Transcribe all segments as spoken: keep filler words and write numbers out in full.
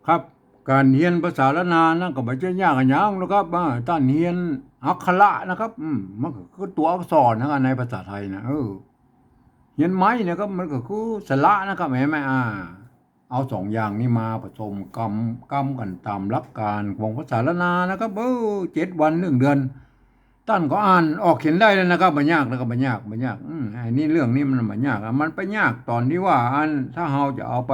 ครับ ก๋านเฮียนภาษาล้านนานั้นก็บ่ใจ้ยากอะหยังนะครับ อ่า ต้านเฮียนอักขระนะครับ อืม มันก็คือตั๋วอักษรนะครับ ในภาษาไทยนะ เออ เฮียนไม้นะครับ มันก็คือสระนะครับ หันก่อ อ่า เอาสองอย่างนี้มาผสมกำ กำกั๋นต๋ามหลักก๋านของภาษาล้านนานะครับ เออ เจ็ดวันนึ่งเดือน ต้านก็อ่านออกเขียนได้แล้วนะครับ บ่ยากนะครับ บ่ยาก บ่ยาก อืม อันนี้เรื่องนี้มันบ่ยากอะ มันไปยากต๋อนตี้ว่าอัน ถ้าเฮาจะเอาไป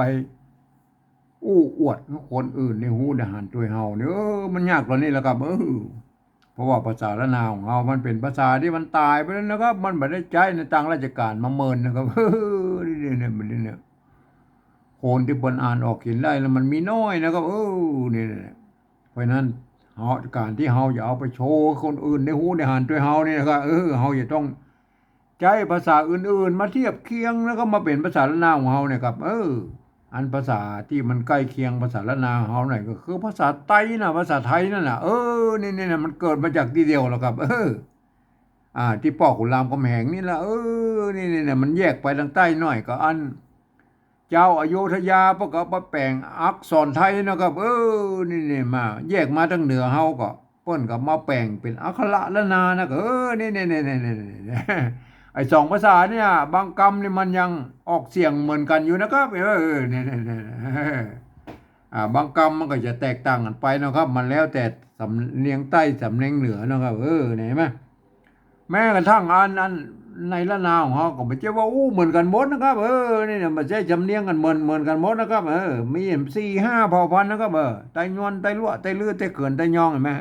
อู้อวดหื้อคนอื่นได้ฮู้ได้หันตวยเฮาเนี่ย เออ มันยากต๋อนนี้แหละครับ เออ เพราะว่าภาษาล้านนาของเฮามันเป๋นภาษาตี้มันต๋ายไปแล้วนะครับ มันบ่ได้ใจ๊ในตางราชก๋านมาเมินนะครับ เออ นี่ นี่ นี่ นี่ คนตี้เปิ้นอ่านออกเขียนได้แล้วมันมีน้อยนะครับ เออ นี่แหละ เพราะฉะนั้นเฮา ก๋านตี้เฮาจะเอาไปโชว์คนอื่นได้ฮู้ได้หันตวยเฮานี่นะครับ เออ เฮาจะต้องใจ๊ภาษาอื่นๆ มาเทียบเคียง แล้วก็มาเป๋นภาษาล้านนาของเฮาเนี่ยครับ เออ อันภาษาตี้มันใก้เคียงภาษาล้านนาของเฮาหน่อยก็คือภาษาไตนะ ภาษาไทยนั่นน่ะ เออ นี่ นี่นะ มันเกิดมาจากตี้เดียวแหละครับ เออ อ่า ตี้ป้อขุนรามคำแหงนี่แหละ เออ นี่ นี่นะ มันแยกไปตางใต้หน่อยก็อัน จาวอโยธยาเปิ้นก็เอามาแป๋งอักษรไทยนะครับ เออ นี่ นี่ มา แยกมาตางเหนือเฮาก็ เปิ้นก็มาแป๋งเป๋นอักขระล้านนานะ เออ นี่ นี่ ไอ้สองภาษาเนี่ย บางกำนี่มันยังออกเสียงเหมือนกั๋นอยู่นะครับ เออ นี่ นี่ นี่ อ่า บางกำมันก็จะแตกต่างกั๋นไปนะครับ มันแล้วแต่สำเนียงใต้สำเนียงเหนือนะครับ เออ นี่หันก่อ แม้กระทั่งอัน อันในล้านนาของเฮาก็บ่ใจ้ว่าอู้เหมือนกั๋นหมดนะครับ เออ นี่นะ บ่ใจ้สำเนียงกั๋นเหมือน เหมือนกั๋นหมดนะครับ เออ มีสี่ห้าเผ่าพันธุ์นะครับ เออ ไตยวน ไตลัว ไตลื้อ ไตเขิน ไตยอง หันก่อ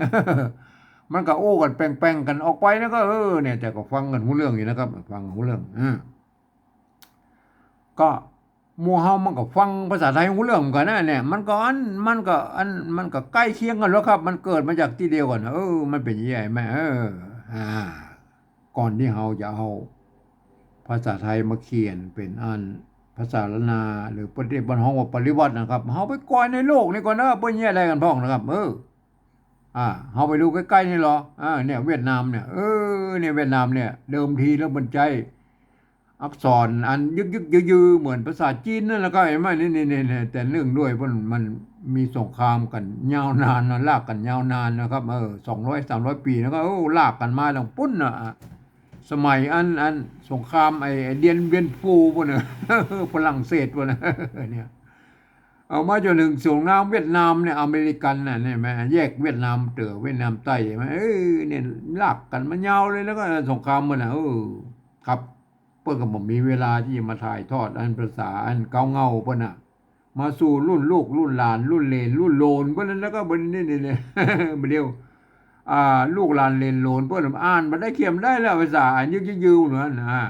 มันก็อู้กั๋นแป่งๆ กั๋นออกไปนะครับ เออ เนี่ย แต่ก็ฟังกั๋นฮู้เรื่องอยู่นะครับ ฟังฮู้เรื่อง อ่า ก็ หมู่เฮามันก็ฟังภาษาไทยฮู้เรื่องเหมือนกั๋นนะเนี่ย มันก็อัน มันก็อัน มันก็ใก้เคียงกั๋นแล้วครับ มันเกิดมาจากตี้เดียวกั๋น เออ มันเป๋นอย่างอี้แหม เออ อ่า ก่อนตี้เฮาจะเอาภาษาไทยมาเขียนเป๋นอันภาษาล้านนา หรือประเทศบ้านฮ้องว่าปริวรรตนะครับ เฮาไปกอยในโลกนี่ก่อนนะ เปิ้นเยียะอะไยกั๋นพ่องนะครับ เออ อ่า เฮาไปดูใก้ๆ นี่ลอ อ่า เนี่ย เวียดนามเนี่ย เออ เนี่ย เวียดนามเนี่ย เดิมทีแล้วมันใจ๊ อักษรอันยึกๆ ยือๆ เหมือนภาษาจีนนั่นแหละครับ หันก่อ นี่ นี่ นี่ นี่ แต่เนื่องด้วยมัน มันมีสงครามกั๋นยาวนานนะ ลากกั๋นยาวนานนะครับ เออ สองร้อยสามร้อย ปี๋นะครับ โอ้ ลากกั๋นมาตั้งปู๊นน่ะ สมัยอัน อันสงครามไอ้ ไอ้เดียนเวียนฟูปู๊นน่ะ ฝรั่งเศสปู๊นน่ะ เนี่ย เอามาจ๋นเถิงสงครามเวียดนามเนี่ย อเมริกันน่ะ หันก่อ แยกเวียดนามเหนือ เวียดนามใต้ หันก่อ เออ เนี่ย ลากกั๋นมายาวเลย แล้วก็สงครามปู๊นน่ะ เออ ครับ เปิ้นก็บ่มีเวลาตี้จะมาถ่ายทอดอันภาษาอันเก๊าเง่าเปิ้นน่ะ มาสู่รุ่นลูกรุ่นหลาน รุ่นเหลนรุ่นโหลนเปิ้นนั่น แล้วก็บ่าดนี้ นี่ นี่ บ่าเดี่ยว อ่า ลูกหลานเหลนโหลนเปิ้นอ่านบ่ได้เขียนบ่ได้แล้ว ภาษาอันยึกๆ ยือๆ นั่นน่ะ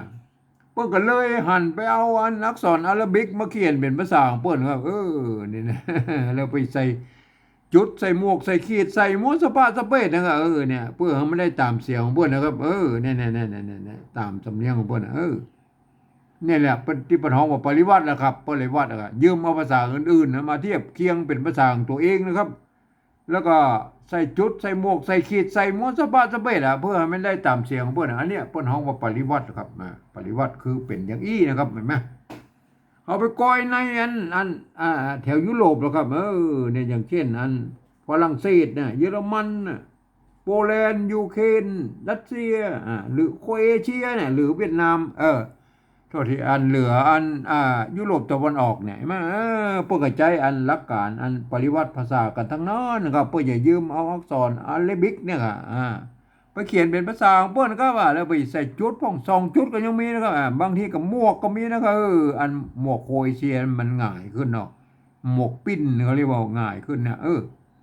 เปิ้นก็เลยหันไปเอาอันอักษรอาราบิกมาเขียนเป๋นภาษาของเปิ้นครับ เออ นี่นะ แล้วไปใส่ จุด ใส่หมวก ใส่ขีด ใส่หมดสะพะสะเปดนะครับ เออ เนี่ย เปื้อหื้มันได้ต๋ามเสียงของเปิ้นนะครับ เออ เนี่ย เนี่ย เนี่ย เนี่ย เนี่ย ต๋ามสำเนียงของเปิ้นน่ะ เออ เนี่ยแหละ เปิ้น ตี้เปิ้นฮ้องว่าปริวรรตนะครับ ปริวรรตนะครับ ยืมเอาภาษาอื่นๆ นะ มาเทียบเคียงเป๋นภาษาของตั๋วเองนะครับ แล้วก็ใส่จุด ใส่หมวก ใส่ขีด ใส่หมดสะพะสะเปดอะ เปื้อหื้อมันได้ต๋ามเสียงของเปิ้นน่ะ อันเนี้ยเปิ้นฮ้องว่าปริวรรตนะครับ อ่า ปริวรรตคือเป๋นอย่างอี้นะครับ หันก่อ เอาไปกอยในอัน อัน อ่า แถวยุโรปแล้วครับ เออ เนี่ย อย่างเช่น อันฝรั่งเศสน่ะ เยอรมันน่ะ โปแลนด์ ยูเครน รัสเซีย อ่า หรือโครเอเชียเนี่ย หรือเวียดนาม เออ โทษที อันเหลืออัน อ่า ยุโรปตะวันออกเนี่ย หันก่อ เออ เปิ้นก็ใจ๊อันหลักก๋านอันปริวรรตภาษากั๋นตังนั้นนะครับ เปิ้นจะยืมเอาอักษรอาราบิกเนี่ยครับ อ่า ไปเขียนเป๋นภาษาของเปิ้นก็ว่า แล้วไปใส่จุดพ่อง สองจุดก็ยังมีนะครับ อ่า บางทีก็หมวกก็มีนะครับ เออ อันหมวกโครเอเชียมันหงายขึ้นเนาะ หมวกปิ้นเขาเรียกว่าหงายขึ้นนะ เออ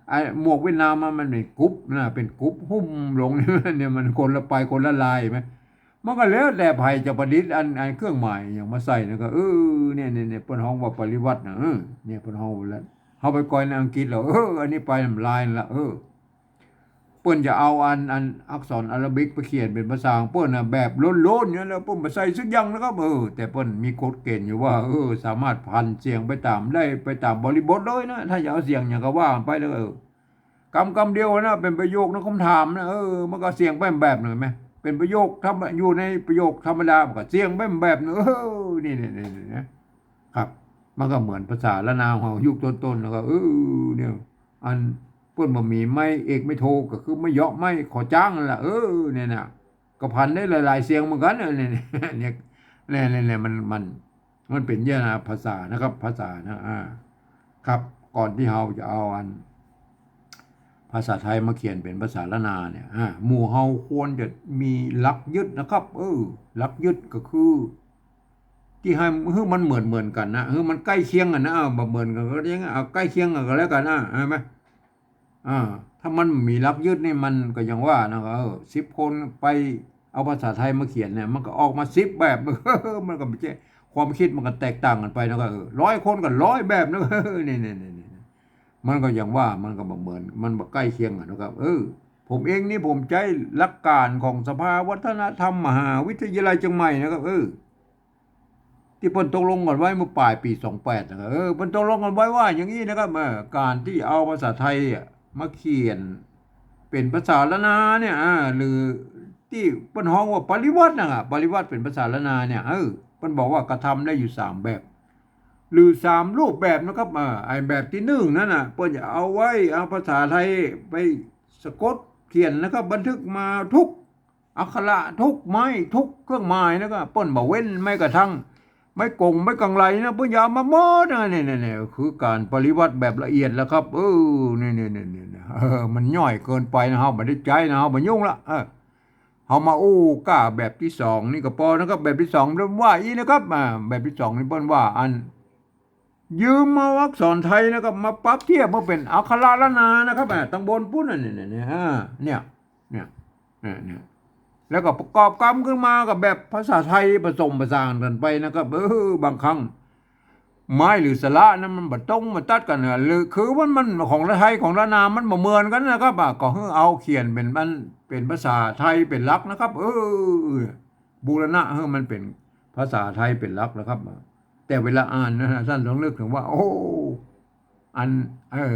ไอ้หมวกเวียดนามอะมันเป๋นกุ๊บนะ เป๋นกุ๊บหุ้มลง เนี่ย มันคนละไปคนละลายหันก่อ มันก็แล้วแต่ใผจะประดิษฐ์อัน อันเครื่องหมายหยังมาใส่นะครับ เออ เนี่ย เนี่ย เนี่ย เปิ้นฮ้องว่าปริวรรตนะ เออ เนี่ย เปิ้นฮ้องว่าแล้ว เฮาไปกอยในอังกฤษแล้ว เออ อันนี้ไปน้ำลายละ เออ เปิ้นจะเอาอัน อันอักษรอาราบิกไปเขียนเป๋นภาษาของเปิ้นน่ะ แบบโล้นๆ เนี่ย แล้วเปิ้นบ่ใส่สักอย่างนะครับ เออ แต่เปิ้นมีกฎเกณฑ์อยู่ว่า เออ สามารถผันเสียงไปต๋ามได้ ไปต๋ามบริบทเลยนะ ถ้าจะเอาเสียงหยังก็ว่าไปเลย เออ กำกำเดียวนะ เป๋นประโยคนะ กำถามนะ เออ มันก็เสียงไปแบบนึ่งแหม เป๋นประโยคธรรม อยู่ในประโยคธรรมดา มันก็เสียงไปแบบนึ่ง เออ นี่ นี่ นี่ นี่นะ ครับ มันก็เหมือนภาษาล้านนาของเฮายุคต้นๆ แล้วก็ เออ เนี่ย อันเปิ้นบ่มีไม้เอกไม้โท ก็คือไม้เยาะไม้ขอจ้างนั่นแหละ เออ เนี่ยนะ ก็ผันได้หลายๆ เสียงเหมือนกั๋น เออ เนี่ย เนี่ย เนี่ย เนี่ย มัน มัน มันเป๋นอย่างนั้นนะ ภาษานะครับ ภาษานะ อ่า ครับ ก่อนตี้เฮาจะเอาอัน ภาษาไทยมาเขียนเป๋นภาษาล้านนาเนี่ย อ่า หมู่เฮาควรจะมีหลักยึดนะครับ เออ หลักยึดก็คือ ตี้หื้อ หื้อมันเหมือนๆ กั๋นนะ หื้อมันใก้เคียงกั๋นนะ เออ บ่เหมือนกั๋นก็ยัง เอาใก้เคียงกั๋นก็แล้วกั๋นนะ ใช่ไหม อ่า ถ้ามันมีหลักยึดนี่มันก็อย่างว่านะ เออ สิบคนไปเอาภาษาไทยมาเขียนเนี่ย มันก็ออกมาสิบแบบ มันก็ไม่ใช่ ความคิดมันก็แตกต่างกั๋นไปนะ ก็ เออ ร้อยคนก็ร้อยแบบนะ นี่ๆๆๆ มันก็อย่างว่า มันก็บ่เหมือน มันบ่ใก้เคียงกั๋นนะครับ เออ ผมเองนี่ผมใจ๊หลักการของสภาวัฒนธรรมมหาวิทยาลัยเชียงใหม่นะครับ เออ ตี้เปิ้นตกลงกั๋นไว้เมื่อป๋ายปี๋สองแปดนะครับ เออ เปิ้นตกลงกั๋นไว้ว่าอย่างอี้นะครับ เออ ก๋านตี้เอาภาษาไทยอะมาเขียนเป๋นภาษาล้านนาเนี่ย อ่า หรือตี้เปิ้นฮ้องว่าปริวรรตนะครับ ปริวรรตเป๋นภาษาล้านนาเนี่ย เออ เปิ้นบอกว่ากระทำได้อยู่สามแบบ หรือสามรูปแบบนะครับ อ่า ไอ้แบบตี้นึ่งนั้นน่ะ เปิ้นจะเอาไว้ เอาภาษาไทยไปสะกดเขียนนะครับ บันทึกมาทุกอักขระ ทุกไม้ ทุกเครื่องหมายนะครับ เปิ้นบ่เว้นแม้กระทั่งไม้กง ไม้กังไรนะ เปิ้นจะเอามาหมดนะ เนี่ยๆๆ คือก๋านปริวรรตแบบละเอียดแล้วครับ เออ เนี่ยๆๆๆ เออ มันย่อยเกินไปนะ เฮาบ่ได้ใจ๊นะ เฮาบ่ยุ่งละ เออ เฮามาอู้ก้าแบบตี้สองนี่ก็ปอนะครับ แบบตี้สองเปิ้นว่าอี้นะครับ อ่า แบบตี้สองนี่เปิ้นว่าอัน ยืมเอาอักษรไทยนะครับ มาปรับเทียบมาเป๋นอักขระล้านนานะครับ อ่า ตังบนปู๊นน่ะ เนี่ยๆๆ อ่า เนี่ย เนี่ย เนี่ย เนี่ย แล้วก็ประกอบกำขึ้นมากับแบบภาษาไทยผสมผสานกั๋นไปนะครับ เออ บางครั้ง ไม้หรือสระนั้นมันบ่ตรงบ่ตัดกั๋นนะ หรือ คือมัน มันของไทยของล้านนามันบ่เหมือนกั๋นนะครับ อ่ะ ก็หื้อเอาเขียนเป๋น มันเป๋นภาษาไทยเป๋นหลักนะครับ เออ บูรณะหื้อมันเป๋นภาษาไทยเป๋นหลักนะครับ แต่เวลาอ่านนะ ท่านต้องนึกถึงว่า โอ้ อัน เออ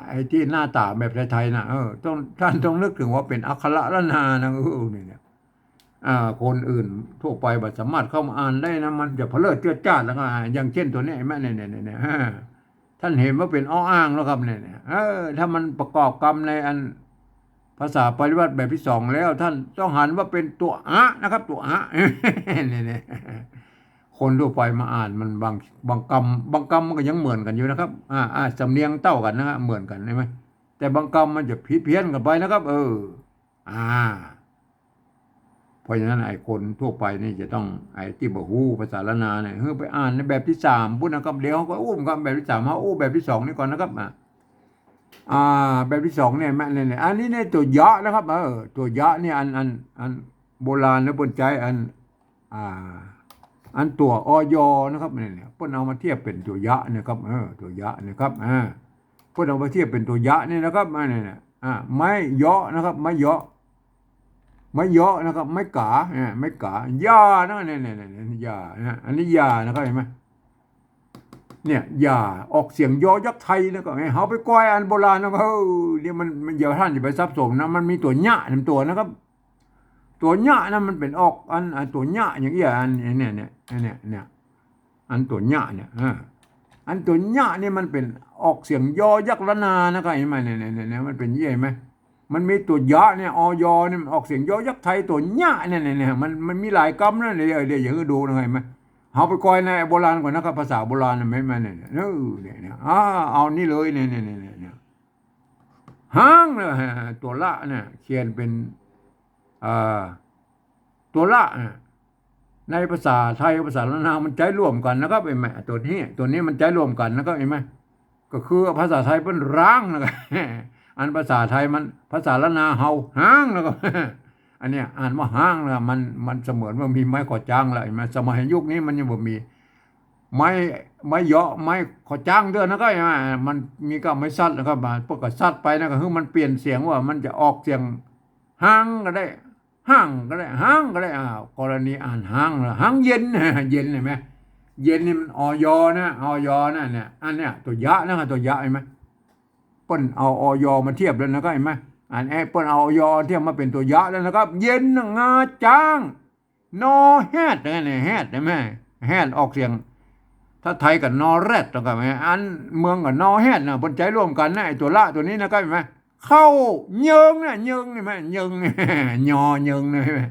ไอ้ตี้หน้าต๋าแบบไทยๆ นะ เออ ต้อง ท่านต้องนึกถึงว่าเป๋นอักขระล้านนานะ เออ เนี่ย อ่า คนอื่นทั่วไปบ่สามารถเข้ามาอ่านได้นะ มันจะเผลอเจื้อจ้าดแล้วก็ อ่า อย่างเช่นตัวเนี้ย เห็นไหม เนี่ยๆๆๆ อ่า ท่านเห็นว่าเป๋นออ่างแล้วครับ เนี่ยๆ เออ ถ้ามันประกอบกำในอันภาษาปริวรรตแบบตี้สองแล้ว ท่านต้องหันว่าเป๋นตั๋วอะนะครับ ตั๋วอะ เนี่ยๆ คนทั่วไปมาอ่านมันบาง บางกำ บางกำมันก็ยังเหมือนกั๋นอยู่นะครับ อ่า อ่า สำเนียงเต้ากั๋นนะฮะ เหมือนกั๋น เห็นไหม แต่บางกำมันจะผิดเพี้ยนกั๋นไปนะครับ เออ อ่า เพราะฉะนั้นไอ้คนทั่วไปนี่จะต้อง ไอ้ตี้บ่ฮู้ภาษาล้านนาเนี่ย หื้อไปอ่านในแบบตี้สามปู๊นนะครับ เดี๋ยวเฮาก็อู้กันแบบตี้สาม เฮาอู้แบบตี้สองนี่ก่อนนะครับ อ่า อ่า แบบตี้สองเนี่ย แม่นเนี่ย อันนี้เนี่ยตั๋วยะนะครับ เออ ตั๋วยะเนี่ย อัน อัน อันโบราณแล้วเปิ้นใจ๊อัน อ่า อันตั๋ว อย นะครับ เนี่ยๆ เปิ้นเอามาเทียบเป๋นตั๋วยะนะครับ เออ ตั๋วยะนะครับ อ่า เปิ้นเอามาเทียบเป๋นตั๋วยะเนี่ยนะครับ อ่า เนี่ยๆ อ่า ไม้เยาะนะครับ ไม้เยาะ ไม้เยาะนะครับ ไม้ก๋า เนี่ย ไม้ก๋า ยานะ เนี่ยๆๆๆ ยานะ อันนี้ยานะครับ เห็นไหม เนี่ย ยา ออกเสียงยอยักษ์ไทยนะครับ เฮาไปก้อยอันโบราณนะครับ เออ เนี่ยมัน มัน อย่า ท่านอย่าไปสับสนนะ มันมีตั๋วยะหนึ่งตั๋วนะครับ ตั๋วยะนะมันเป๋นออกอัน อันตั๋วยะอย่างอี้ อันเนี่ย เนี่ย เนี่ย อันตั๋วยะเนี่ย อ่า อันตั๋วยะเนี่ยมันเป๋นออกเสียงยอยักษ์ล้านนานะครับ เห็นไหม เนี่ยๆๆๆ มันเป๋นอย่างอี้ เห็นไหม มันมีตั๋วยะเนี่ย อย เนี่ยมันออกเสียงยอยักษ์ไทย ตั๋วยะเนี่ยๆๆ มัน มันมีหลายกำนะ เดี๋ยว เดี๋ยว เดี๋ยวหื้อดูนะ เห็นไหม เฮาไปก้อยในโบราณก่อนนะครับ ภาษาโบราณนะ เห็นไหม เนี่ยๆ เออ เนี่ยๆ อ่า เอานี่เลย เนี่ยๆๆๆ ฮ้างนะ ตั๋วละเนี่ย เขียนเป๋น อ่า ตั๋วละเนี่ย ในภาษาไทยกับภาษาล้านนามันใจ๊ร่วมกั๋นนะครับ เห็นไหม ตั๋วนี้ ตั๋วนี้มันใจ๊ร่วมกั๋นนะครับ เห็นไหม ก็คือภาษาไทยเปิ้นฮ้างนะครับ อันภาษาไทยมัน ภาษาล้านนาเฮาฮ้างนะครับ อันเนี้ยอ่านว่าฮ้างนะครับ มัน มันเสมือนว่ามีไม้ขอจ้างแล้ว เห็นไหม สมัยยุคนี้มันยังบ่มีไม้ ไม้เยาะ ไม้ขอจ้างเตื้อนะครับ เห็นไหม มันมีก้าไม้สัตว์นะครับ มา เปิ้นก็สัตว์ไปนะ ก็คือมันเปลี่ยนเสียงว่ามันจะออกเสียงฮ้างก็ได้ ฮ้างก็ได้ ฮ้างก็ได้ อ่า กรณีอ่านฮ้างนะ ฮ้างเย็น เย็นเห็นไหม เย็นนี่มัน อย นะ อย นะ เนี่ย อันเนี้ยตั๋วยะนะ ตั๋วยะเห็นไหม เปิ้นเอา อย มาเทียบแล้วนะครับ เห็นไหม อันเนี้ยเปิ้นเอา อย เทียบมาเป๋นตั๋วยะแล้วนะครับ เย็นนะ งาจ๊าง นอแฮด เนี่ย แฮด เห็นไหม แฮดออกเสียง ถ้าไทยก็นอแร็ด แล้วก็แม่ อันเมืองก็นอแฮดนะ เปิ้นใจ๊ร่วมกั๋นนะ ไอ้ตั๋วละตั๋วนี้นะ ก็หันไหม เข้าเยิงนะ เยิง หันไหม เยิง ยอเยิงนะ หันไหม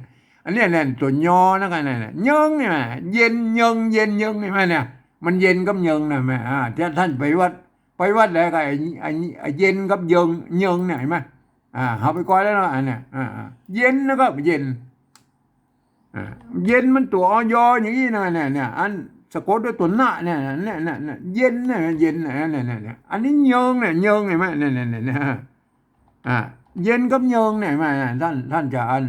อันเนี้ยเนี่ย ตั๋วยอนะ ก็เนี่ย เนี่ย เยิง หันไหม เย็นเยิง เย็นเยิง หันไหมเนี่ย มันเย็นกับเยิงนะแม่ อ่า ถ้าต้านไปวัด ไปวัดแล้วก็ไอ้ ไอ้ ไอ้เย็นกับเยิง เยิงเนี่ย หันไหม อ่า เฮาไปก้อยแล้วเนาะ อันเนี้ย อ่า อ่า เย็นนะครับ เย็น อ่า เย็นมันตั๋ว อ ยอ อย่างอี้นะ เนี่ย เนี่ย อันสะกดด้วยตั๋วนะ เนี่ย เนี่ย เนี่ย เนี่ย เย็นเนี่ย เย็นเนี่ย เนี่ย เนี่ย เนี่ย อันนี้เยิงเนี่ย เยิง หันไหม เนี่ย เนี่ย เนี่ย เนี่ย อ่า เย็นกับเยิงเนี่ย หันไหม ต้าน ต้านจะอัน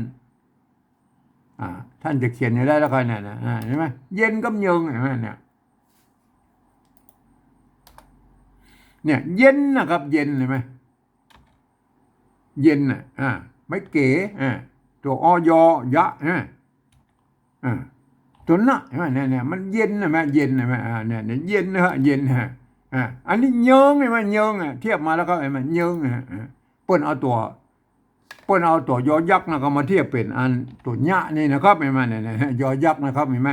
อ่า ต้านจะเขียนอยู่ได้แล้วก็เนี่ย เนี่ย อ่า หันไหม เย็นกับเยิง หันไหม เนี่ย เนี่ย เย็นนะครับ เย็น หันไหม เย็นน่ะ อ่า ไม้เก๋ อ่า ตั๋ว อ ยอ ยะ อ่า อ่า ตั๋วนะ หันไหม เนี่ย เนี่ย มันเย็น หันไหม เย็น หันไหม อ่า เนี่ย เนี่ย เย็นนะฮะ เย็นฮะ อ่า อันนี้เยิง หันไหม เยิง อ่ะ เทียบมาแล้วก็ หันไหม เยิง อ่ะ อ่า เปิ้นเอาตั๋ว เปิ้นเอาตั๋ว ยอ ยักษ์นะ ก็มาเทียบเป๋นอันตั๋วยะนี่นะครับ หันไหม เนี่ย เนี่ย ยอ ยักษ์นะครับ หันไหม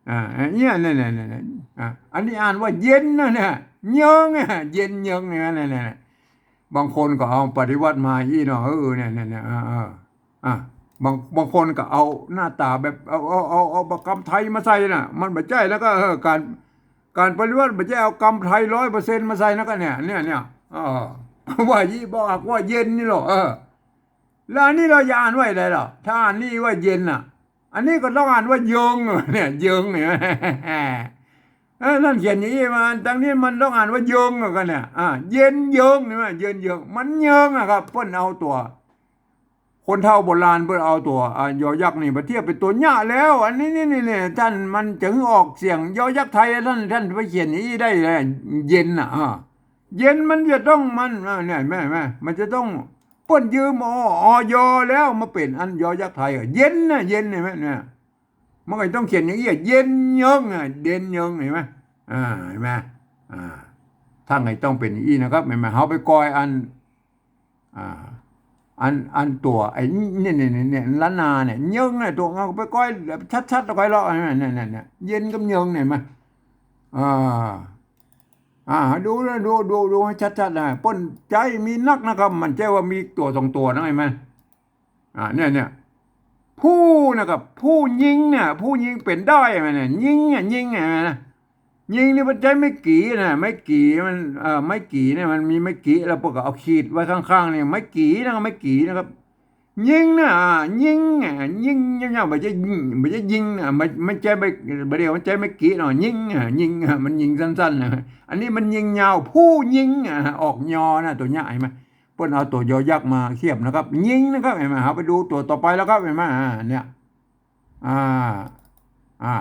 อ่า อันเนี้ย เนี่ย เนี่ย เนี่ย เนี่ย อ่า อันนี้อ่านว่าเย็นนะเนี่ย เยิง อ่ะ เย็นเยิง เนี่ย เนี่ย เนี่ย เนี่ย บางคนก็เอาปฏิวัติมาอี้เนาะ เออ เนี่ย เนี่ย เนี่ย เออ เออ อ่ะ บาง บางคนก็เอาหน้าต๋าแบบ เอา เอา เอา เอากำไทยมาใส่น่ะ มันบ่ใจ้ แล้วก็ เออ ก๋าน ก๋านปฏิวัติบ่ใจ้เอากำไทยร้อยเปอร์เซ็นต์มาใส่นะ ก็เนี่ย เนี่ย เนี่ย เออ ว่าอี้ บ่อักว่าเย็นนี่หรอก เออ แล้วอันนี้เฮาจะอ่านว่าอะไรล่ะ ถ้าอ่านนี่ว่าเย็นน่ะ อันนี้ก็ต้องอ่านว่าเยิง เนี่ย เยิง เนี่ย เออ ต้านเขียนอย่างอี้มา ตางนี้มันต้องอ่านว่าเยิง ก็เนี่ย อ่า เย็นเยิง หันไหม เย็นเยิง มันเยิงอะครับ เปิ้นเอาตั๋ว คนเฒ่าโบราณเปิ้นเอาตั๋ว อ่า ยอ ยักษ์นี่มาเทียบเป๋นตั๋วยะแล้ว อันนี้ นี่ นี่ นี่ ต้านมันจึงออกเสียง ยอ ยักษ์ไทย ต้าน ต้านไปเขียนอย่างอี้ได้เลย เย็นน่ะ อ่า เย็นมันจะต้อง มัน อ่า เนี่ย หันไหม หันไหม มันจะต้อง เปิ้นยืม อ อ ยอ แล้วมาเป๋นอัน ยอ ยักษ์ไทย อ่ะ เย็นน่ะ เย็น หันไหม เนี่ย มันก็ต้องเขียนอย่างอี้ เย็นเยิง อ่ะ เย็นเยิง หันไหม อ่า หันไหม อ่า ต้านก็ต้องเป๋นอย่างอี้นะครับ หันไหม เฮาไปก้อยอัน อ่า อัน อันตั๋ว ไอ้ เนี่ย เนี่ย เนี่ย เนี่ย ละนาเนี่ย เยิงเนี่ย ตั๋ว เอาไปก้อยชัดๆ แล้วก้อยเลาะ หันไหม เนี่ย เนี่ย เนี่ย เย็นกับเยิงเนี่ย หันไหม อ่า อ่า ดูนะ ดู ดู ดูหื้อชัดๆ นะ เปิ้นใจ๊มีนักนะครับ มันใจ้ว่ามีตั๋วสองตั๋วนะ หันไหม อ่า เนี่ย เนี่ย ผู้นะครับ ผู้ญิงเนี่ย ผู้ญิงเป๋นด้าย หันไหมเนี่ย ญิงเนี่ย ญิงเนี่ยนะ ญิงนี่มันใจ๊ไม้กี่นะ ไม้กี่มัน เอ่อ ไม้กี่เนี่ย มันมีไม้กี่ แล้วเปิ้นก็เอาขีดไว้ข้างๆ เนี่ย ไม้กี่นะ ไม้กี่นะครับ ญิงนะ อ่า ญิง อ่า ญิง ยาวๆ บ่ใจ้ บ่ใจ้ยิงนะ บ่ บ่ใจ้ไม้ บ่ได้ว่าใจ๊ไม้กี่เนาะ ญิง อ่า ญิง อ่า มันญิงสั้นๆ นะ อันนี้มันญิงยาว ผู้ญิง อ่า ออกยอนะ ตั๋วยะ หันไหม เปิ้นเอาตั๋ว ยอ ยักษ์มาเทียบนะครับ ญิงนะครับ หันไหม เฮาไปดูตั๋วต่อไปแล้วครับ หันไหม อ่า เนี่ย อ่า อ่า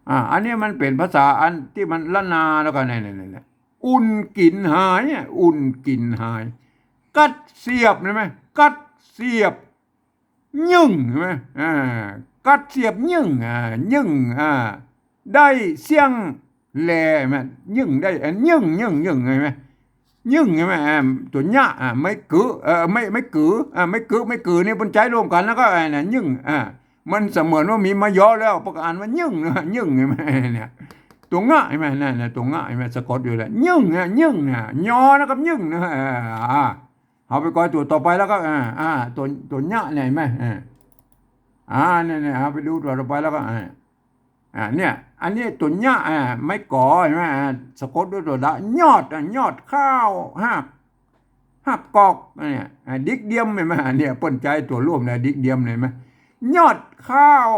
อ่า อันนี้มันเป๋นภาษาอันตี้มันละนาแล้วก็เนี่ย เนี่ย เนี่ย เนี่ย อุ่นกิ๋นหายอ่ะ อุ่นกิ๋นหาย กัดเสียบ หันไหม กัดเสียบ นึ่ง หันไหม อ่า กัดเสียบนึ่ง อ่า นึ่ง อ่า ได้เสี้ยงแล หันไหม นึ่งได้ อ่า นึ่ง นึ่ง นึ่ง หันไหม นึ่ง หันไหม อ่า ตั๋วยะ อ่า ไม้กือ เอ่อ ไม้ ไม้กือ อ่า ไม้กือ ไม้กือนี่เปิ้นใจ๊ร่วมกั๋น แล้วก็ อ่า เนี่ย นึ่ง อ่า มันเสมือนว่ามีไม้ยอแล้ว เปิ้นก็อ่านว่านึ่งนะ นึ่ง หันไหม เนี่ย ตั๋วยะ หันไหม นั่นน่ะ ตั๋วยะ หันไหม สะกดอยู่แล้ว นึ่ง อ่ะ นึ่ง อ่ะ ยอนะครับ นึ่ง นะ เออ อ่า เฮาไปก้อยตั๋วต่อไปแล้วก็ อ่า อ่า ตั๋ว ตั๋วยะเนี่ย หันไหม อ่า อ่า เนี่ย เนี่ย เฮาไปดูตั๋วต่อไปแล้วก็ อ่า อ่า เนี่ย อันนี้ตั๋วยะ อ่า ไม้ก๋อ หันไหม อ่า สะกดด้วยตั๋วดะ ยอด อ่ะ ยอดข้าว ฮาก ฮากกอก เนี่ย อ่า ดิกเดียม หันไหม เนี่ย เปิ้นใจ๊ตั๋วร่วมนะ ดิกเดียม หันไหม ยอดข้าว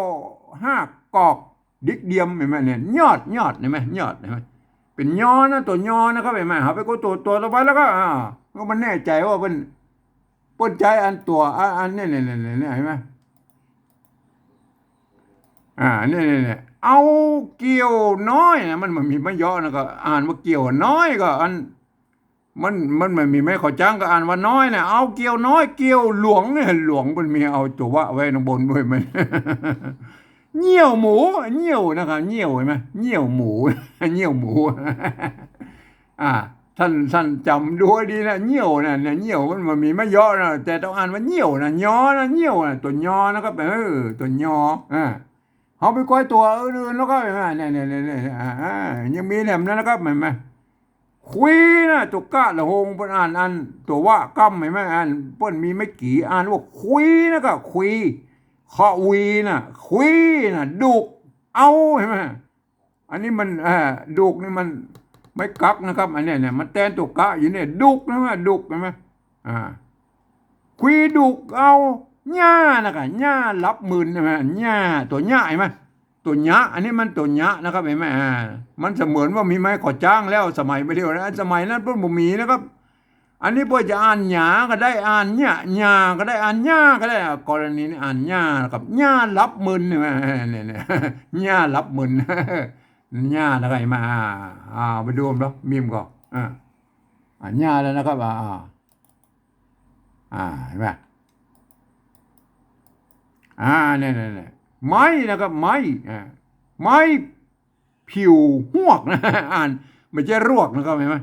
ฮากกอก ดิกเดียม หันไหม เนี่ย ยอด ยอด หันไหม ยอด หันไหม เป๋นยอนะ ตั๋วยอนะครับ หันไหม เฮาไปก้อยตั๋ว ตั๋วต่อไปแล้วก็ อ่า ก็มันแน่ใจ๋ว่าเปิ้น เปิ้นใจ๊อันตั๋ว อ่า อันเนี่ย เนี่ย เนี่ย เนี่ย หันไหม อ่า เนี่ย เนี่ย เนี่ย เอาเกี่ยวน้อยนะ มัน มันมีไม้ยอนะ ก็อ่านว่าเกี่ยวน้อย ก็อัน มัน มัน มันมีไม้ขอจั้ง ก็อ่านว่าน้อยนะ เอาเกี่ยวน้อย เกี่ยวหลวงเนี่ย หลวงมันมีเอาตั๋ววะไว้ข้างบนด้วยมัน เยี่ยวหมู เยี่ยวนะครับ เยี่ยว หันไหม เยี่ยวหมู เยี่ยวหมู อ่า ต้าน ต้านจ๋ำดูดีนะ เยี่ยวนะ เนี่ย เยี่ยวมัน มันมีไม้ยอนะ แต่ต้องอ่านว่าเยี่ยวนะ ยอนะ เยี่ยวนะ ตั๋วยอนะครับ เออ ตั๋วยอ อ่า เฮาไปกอยตั๋วอื่นๆ แล้วก็ เห็นไหม เนี่ย เนี่ย เนี่ย เนี่ย อ่า อ่า ยังมีแหนมนั้นนะครับ เห็นไหม คุยนะ ตั๋วกะละหงเปิ้นอ่าน อันตั๋ววะก้ำ เห็นไหม อ่าน เปิ้นมีไม้กี่ อ่านว่าคุยนะ ก็คุย ขะวีนะ คุยนะ ดุก เอา เห็นไหม อันนี้มัน เอ่อ ดุกนี่มันไม้กั๊กนะครับ อันเนี้ย เนี่ย มันแตนตั๋วกะอยู่เนี่ย ดุกนะ ดุก เห็นไหม อ่า คุยดุกเอา หญ้านะกะ หญ้าหลับมึน เห็นไหม หญ้า ตั๋วหญ้า เห็นไหม ตั๋วหญ้า อันนี้มันตั๋วหญ้านะครับ เห็นไหม อ่า มันเสมือนว่ามีไม้ก่อจ๊างแล้ว สมัยบ่าเดี่ยวนะ สมัยนั้นเปิ้นบ่มีนะครับ อันนี้เปิ้นจะอ่านหญ้าก็ได้ อ่านหญ้า หญ้าก็ได้ อ่านหญ้าก็ได้ อ่ะ กรณีนี้อ่านหญ้านะครับ หญ้าหลับมึน เห็นไหม เนี่ย เนี่ย หญ้าหลับมึน หญ้านะครับ เห็นไหม อ่า อ่า ไปดูเนาะ มีมก่อน อ่า อ่านหญ้าแล้วนะครับ อ่า อ่า อ่า เห็นไหม อ่า เนี่ย เนี่ย เนี่ย ไม้นะครับ ไม้ อ่า ไม้ผิวฮวกนะ อ่าน ไม่ใช่รวกนะครับ เห็นไหม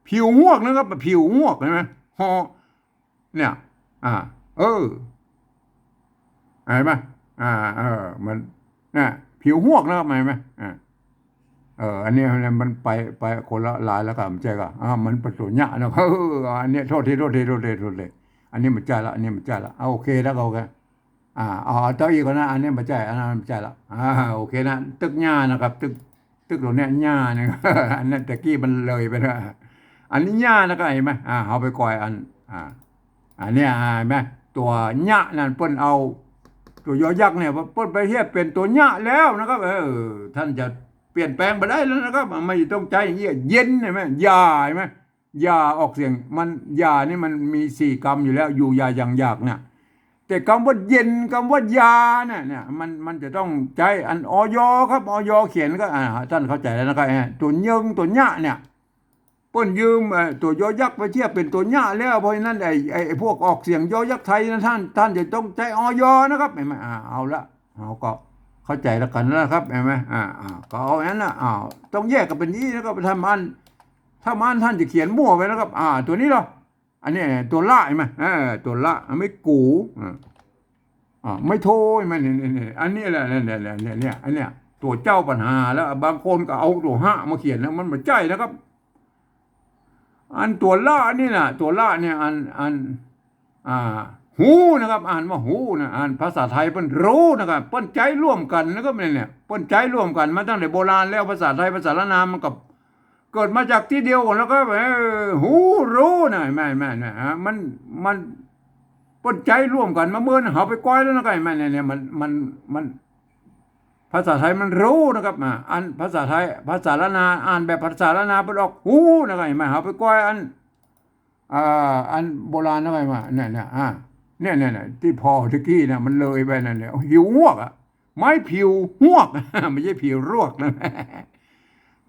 ผิวฮวกนะครับ ผิวฮวก เห็นไหม ฮอ เนี่ย อ่า เออ เห็นไหม อ่า เออ มัน น่ะ ผิวฮวกนะครับ เห็นไหม อ่า เออ อันนี้มันไป ไปคนละลายแล้วก็ ไม่ใช่ก็ อ่า มันเป็นตั๋วหญ้านะครับ เออ อันเนี้ย โทษที โทษที โทษที โทษที อันนี้บ่ใจ้ละ อันนี้บ่ใจ้ละ อ่า โอเคแล้วก็ โอเค อ่า เอา เอาเต้าอี้ก่อนนะ อันนี้บ่ใจ้ อันนั้นบ่ใจ้ละ อ่า โอเคนะ ตึกหญ้านะครับ ตึก ตึกตั๋วเนี้ย หญ้าเนี่ย อันนั้นตะกี้มันเลยไปแล้ว อันนี้หญ้านะครับ เห็นไหม อ่า เฮาไปกอยอัน อ่า อันเนี้ย อ่า เห็นไหม ตั๋วหญ้านั่นเปิ้นเอา ตั๋วยอยักษ์เนี่ย เปิ้นไปเทียบเป๋นตั๋วหญ้าแล้วนะครับ เออ ต้านจะเปลี่ยนแปลงบ่ได้แล้วนะครับ ไม่ต้องใจ๊อย่างอี้ เย็น เห็นไหม อย่า เห็นไหม อย่าออกเสียง มัน อย่านี่มันมีสี่กำอยู่แล้ว อยู่ อย่า ยัง อยากเนี่ย แต่กำว่าเย็น กำว่ายาเนี่ย เนี่ย มัน มันจะต้องใจ๊อัน อย ครับ อย เขียนก็ อ่า ต้านเข้าใจ๋แล้วนะครับ เอ่อ ตั๋วเยิง ตั๋วหญ้าเนี่ย เปิ้นยืม เอ่อ ตั๋วยอยักษ์ไปเทียบเป๋นตั๋วหญ้าแล้ว เพราะฉะนั้นไอ้ ไอ้ ไอ้พวกออกเสียงยอยักษ์ไทยนะต้าน ต้านจะต้องใจ๊ อย นะครับ เห็นไหม อ่า เอาละ เฮาก็เข้าใจ๋แล้วกั๋นนะครับ เห็นไหม อ่า อ่า ก็เอาอันนั้นนะ อ้าว ต้องแยกกั๋นเป๋นอี้นะครับ ถ้าบ่อั้น ถ้าบ่อั้นต้านจะเขียนมั่วไปนะครับ อ่า ตั๋วนี้เหรอ อันนี้ตั๋วละ เห็นไหม เออ ตั๋วละ ไม่กู อ่า อ่า ไม่โท เห็นไหม เนี่ย เนี่ย เนี่ย อันนี้แหละ เนี่ย เนี่ย อันเนี้ย ตั๋วเจ้าปัญหาแล้ว บางคนก็เอาตั๋วหะมาเขียนนะ มันบ่ใจ้นะครับ อันตั๋วละนี่นะ ตั๋วละเนี่ย อัน อัน อ่า ฮู้นะครับ อ่านว่าฮู้นะ อ่านภาษาไทยเปิ้นฮู้นะครับ เปิ้นใจ๊ร่วมกั๋นนะครับ เนี่ย เนี่ย เปิ้นใจ๊ร่วมกั๋นมาตั้งแต่โบราณแล้ว ภาษาไทย ภาษาล้านนามันก็เกิดมาจากตี้เดียวกั๋นแล้วก็ เออ ฮู้ ฮู้นะ แม่น แม่น แม่น ฮะ มัน มัน เปิ้นใจ๊ร่วมกั๋นมาเมิน เฮาไปกอยแล้วนะครับ แม่น เนี่ย เนี่ย มัน มัน มัน ภาษาไทยมันฮู้นะครับ อ่า อันภาษาไทย ภาษาล้านนา อ่านแบบภาษาล้านนาเปิ้นออกฮู้นะครับ เห็นไหม เฮาไปกอยอัน อ่า อันโบราณนะ ไปมา เนี่ย เนี่ย อ่า เนี่ย เนี่ย เนี่ย ตี้ผ่อตะกี้เนี่ย มันเลยไปนั่นเนี่ย ผิวฮวกอะ ไม้ผิวฮวก ไม่ใจ้ผิวรวกนะ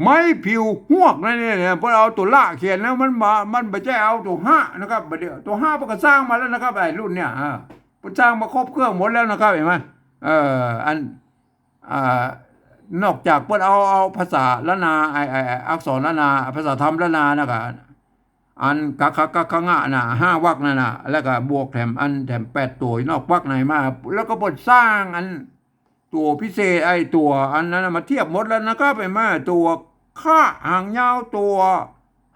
ไม้ผิวฮวกนะเนี่ย เนี่ย เปิ้นเอาตั๋วละเขียนนะ มันบ่ มันบ่ใจ้เอาตั๋วหะนะครับ บ่าเดี่ยวตั๋วหะเปิ้นก็สร้างมาแล้วนะครับ ไอ้รุ่นเนี่ย อ่า เปิ้นสร้างมาครบเครื่องหมดแล้วนะครับ หันก่อ เออ อัน อ่า นอกจากเปิ้นเอา เอาภาษาล้านนา ไอ้ ไอ้ ไอ้อักษรล้านนา ภาษาธรรมล้านนานะก่อ อันกะขะกะขะงะน่ะ ห้าวรรคนั่นน่ะ แล้วก็บวกแถมอัน แถมแปดตั๋วนอกวรรคในมา แล้วก็เปิ้นสร้างอันตั๋วพิเศษ ไอ้ตั๋วอันนั้นน่ะมาเทียบหมดแล้วนะครับ หันก่อ ตั๋วคะหางยาว ตั๋ว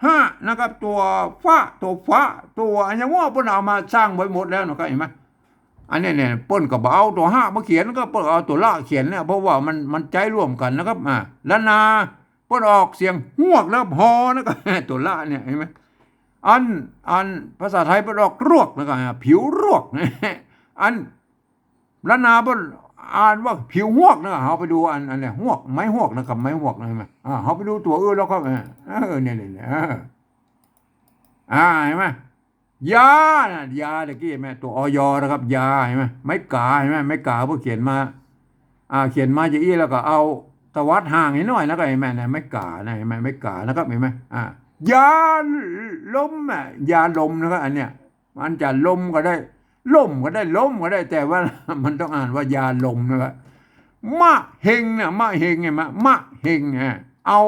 หะนะครับ ตั๋วฟะ ตั๋วฝะ ตั๋วอะหยังว่าเปิ้นเอามาสร้างไว้หมดแล้วนะครับ หันก่อ อันเนี้ยเนี่ย เปิ้นก็บ่เอาตั๋วหะมาเขียน ก็เปิ้นเอาตั๋วละเขียนเนี่ย เพราะว่ามัน มันใจ๊ร่วมกั๋นนะครับ อ่า ล้านนา เปิ้นออกเสียงฮวกนะครับ ฮอนะครับ ตั๋วละเนี่ย หันก่อ อัน อันภาษาไทยเปิ้นออกรวกนะครับ อ่า ผิวรวก อันล้านนาเปิ้นอ่านว่าผิวฮวกนะครับ เฮาไปดูอัน อันเนี่ย ฮวก ไม้ฮวกนะครับ ไม้ฮวกนะ หันก่อ อ่า เฮาไปดูตั๋วอื่นแล้วครับ เออ เออ เนี่ย เนี่ย เนี่ย เออ อ่า หันก่อ ยาน่ะ ยาตะกี้หันก่อ ตั๋ว อย นะครับ ยา หันก่อ ไม้ก๋า หันก่อ ไม้ก๋าเปิ้นเขียนมา อ่า เขียนมาจะอี้แล้วก็เอาตวัดห่างนิดหน่อยนะ ก็หันก่อ เนี่ย ไม้ก๋านะ หันก่อ ไม้ก๋านะครับ หันก่อ อ่า ยาลมอ่ะ ยาลมนะครับ อันเนี้ย มันจะลมก็ได้ ล่มก็ได้ ลมก็ได้ แต่ว่ามันต้องอ่านว่ายาลมนะครับ มะเฮงน่ะ มะเฮง หันก่อ มะเฮง อ่ะ เอา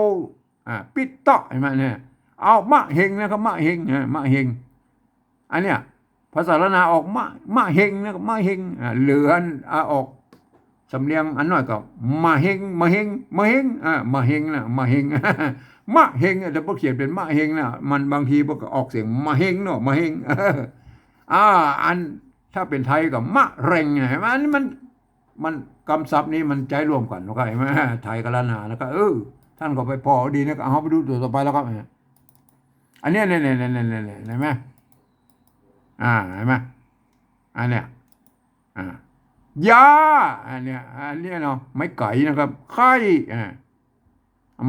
อ่า ปิ๊ดเต๊าะ หันก่อ เนี่ย เอามะเฮงนะครับ มะเฮง อ่ะ มะเฮง อันเนี้ย ภาษาล้านนาออกมะ มะเฮงนะครับ มะเฮง อ่า เหลืออัน อ่า ออก สำเนียงอันน้อยก็ มะเฮง มะเฮง มะเฮง อ่า มะเฮงนะ มะเฮง มะเฮง แต่เปิ้นเขียนเป๋นมะเฮงนะ มันบางทีเปิ้นก็ออกเสียงมะเฮงเนาะ มะเฮง อ่า อันถ้าเป๋นไทยก็มะเร็งนะ หันก่อ อันนี้มัน มัน กำศัพท์นี้มันใจ๊ร่วมกั๋นเนาะ หันก่อ ไทยกับล้านนา แล้วก็ เออ ต้านก็ไปผ่อดีนะ ก็เอาไปดูตั๋วต่อไปแล้วก็ อันเนี้ย เนี่ย เนี่ย เนี่ย เนี่ย เนี่ย หันก่อ อ่า หันก่อ อันเนี้ย อ่า ยา อันเนี้ย อันเนี้ยเนาะ ไม้ไก๋นะครับ ไข้ อ่า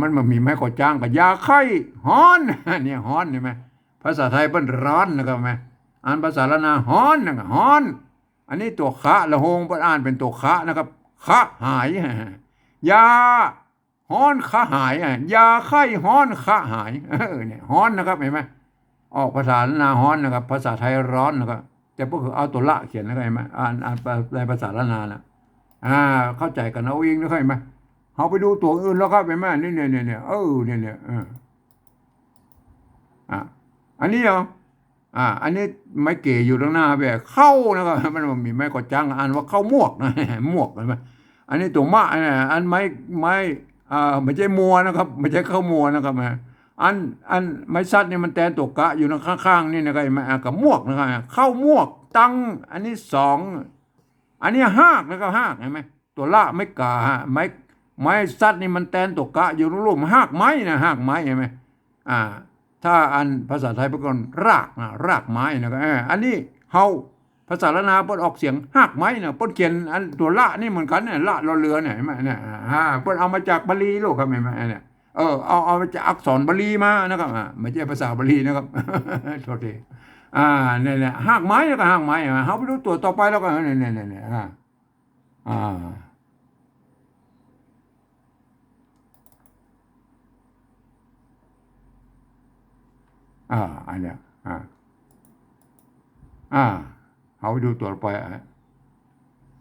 มันบ่มีไม้ก่อจ๊างก็ ยาไข้ฮ้อน เนี่ยฮ้อน หันก่อ ภาษาไทยเปิ้นร้อนนะครับ หันก่อ อ่านภาษาล้านนาฮ้อนนะครับ ฮ้อน อันนี้ตั๋วคะ ละโฮงเปิ้นอ่านเป๋นตั๋วคะนะครับ คะหาย ยาฮ้อนคะหาย อ่ะ ยาไข้ฮ้อนคะหาย เออ เนี่ย ฮ้อนนะครับ หันก่อ ออกภาษาล้านนาฮ้อนนะครับ ภาษาไทยร้อนนะครับ แต่เปิ้นก็เอาตั๋วละเขียนนะครับ หันก่อ อ่าน อ่านในภาษาล้านนานะ อ่า เข้าใจ๋กั๋นเอาเองนะครับ หันก่อ เฮาไปดูตั๋วอื่นแล้วครับ หันก่อ เนี่ย เนี่ย เนี่ย เนี่ย เออ เนี่ย เนี่ย เออ อ่ะ อันนี้เหรอ อ่า อันนี้ไม้เก๋อยู่ตางหน้าแหม เข้านะครับ มันบ่มีไม้ก่อจ๊าง อ่านว่าเข้ามวกนะ มวก หันก่อ อันนี้ตั๋วมะนะ อันไม้ ไม้ อ่า บ่ใจ้มัวนะครับ บ่ใจ้เข้ามัวนะครับ นะ อัน อันไม้สัตว์นี่มันแตนตั๋วกะอยู่นะ ข้างๆ นี่นะครับ หันก่อ อ่า ก็มวกนะครับ เข้ามวก ตัง อันนี้สอง อันนี้ฮากนะครับ ฮาก หันก่อ ตั๋วละไม้ก๋า ฮะ ไม้ ไม้สัตว์นี่มันแตนตั๋วกะอยู่ลุ่มๆ ฮากไม้นะ ฮากไม้ หันก่อ อ่า ถ้าอันภาษาไทยเปิ้นก็รากนะ รากไม้นะ ก็ เออ อันนี้เฮา ภาษาล้านนาเปิ้นออกเสียงฮากไม้นะ เปิ้นเขียนอันตั๋วละนี่เหมือนกั๋นเนี่ย ละ รอเรือเนี่ย หันก่อ เนี่ย อ่า เปิ้นเอามาจากบาลีโลกครับ หันก่อ เนี่ย เออ เอา เอามาจากอักษรบาลีมานะครับ อ่า บ่ใจ้ภาษาบาลีนะครับ โทษที อ่า เนี่ย เนี่ย ฮากไม้แล้วก็ฮากไม้ อ่า เฮาไปดูตั๋วต่อไปแล้วก็ เนี่ย เนี่ย เนี่ย เนี่ย อ่า อ่า อ่า อันเนี้ย อ่า อ่า เฮาไปดูตั๋วไป อ่ะ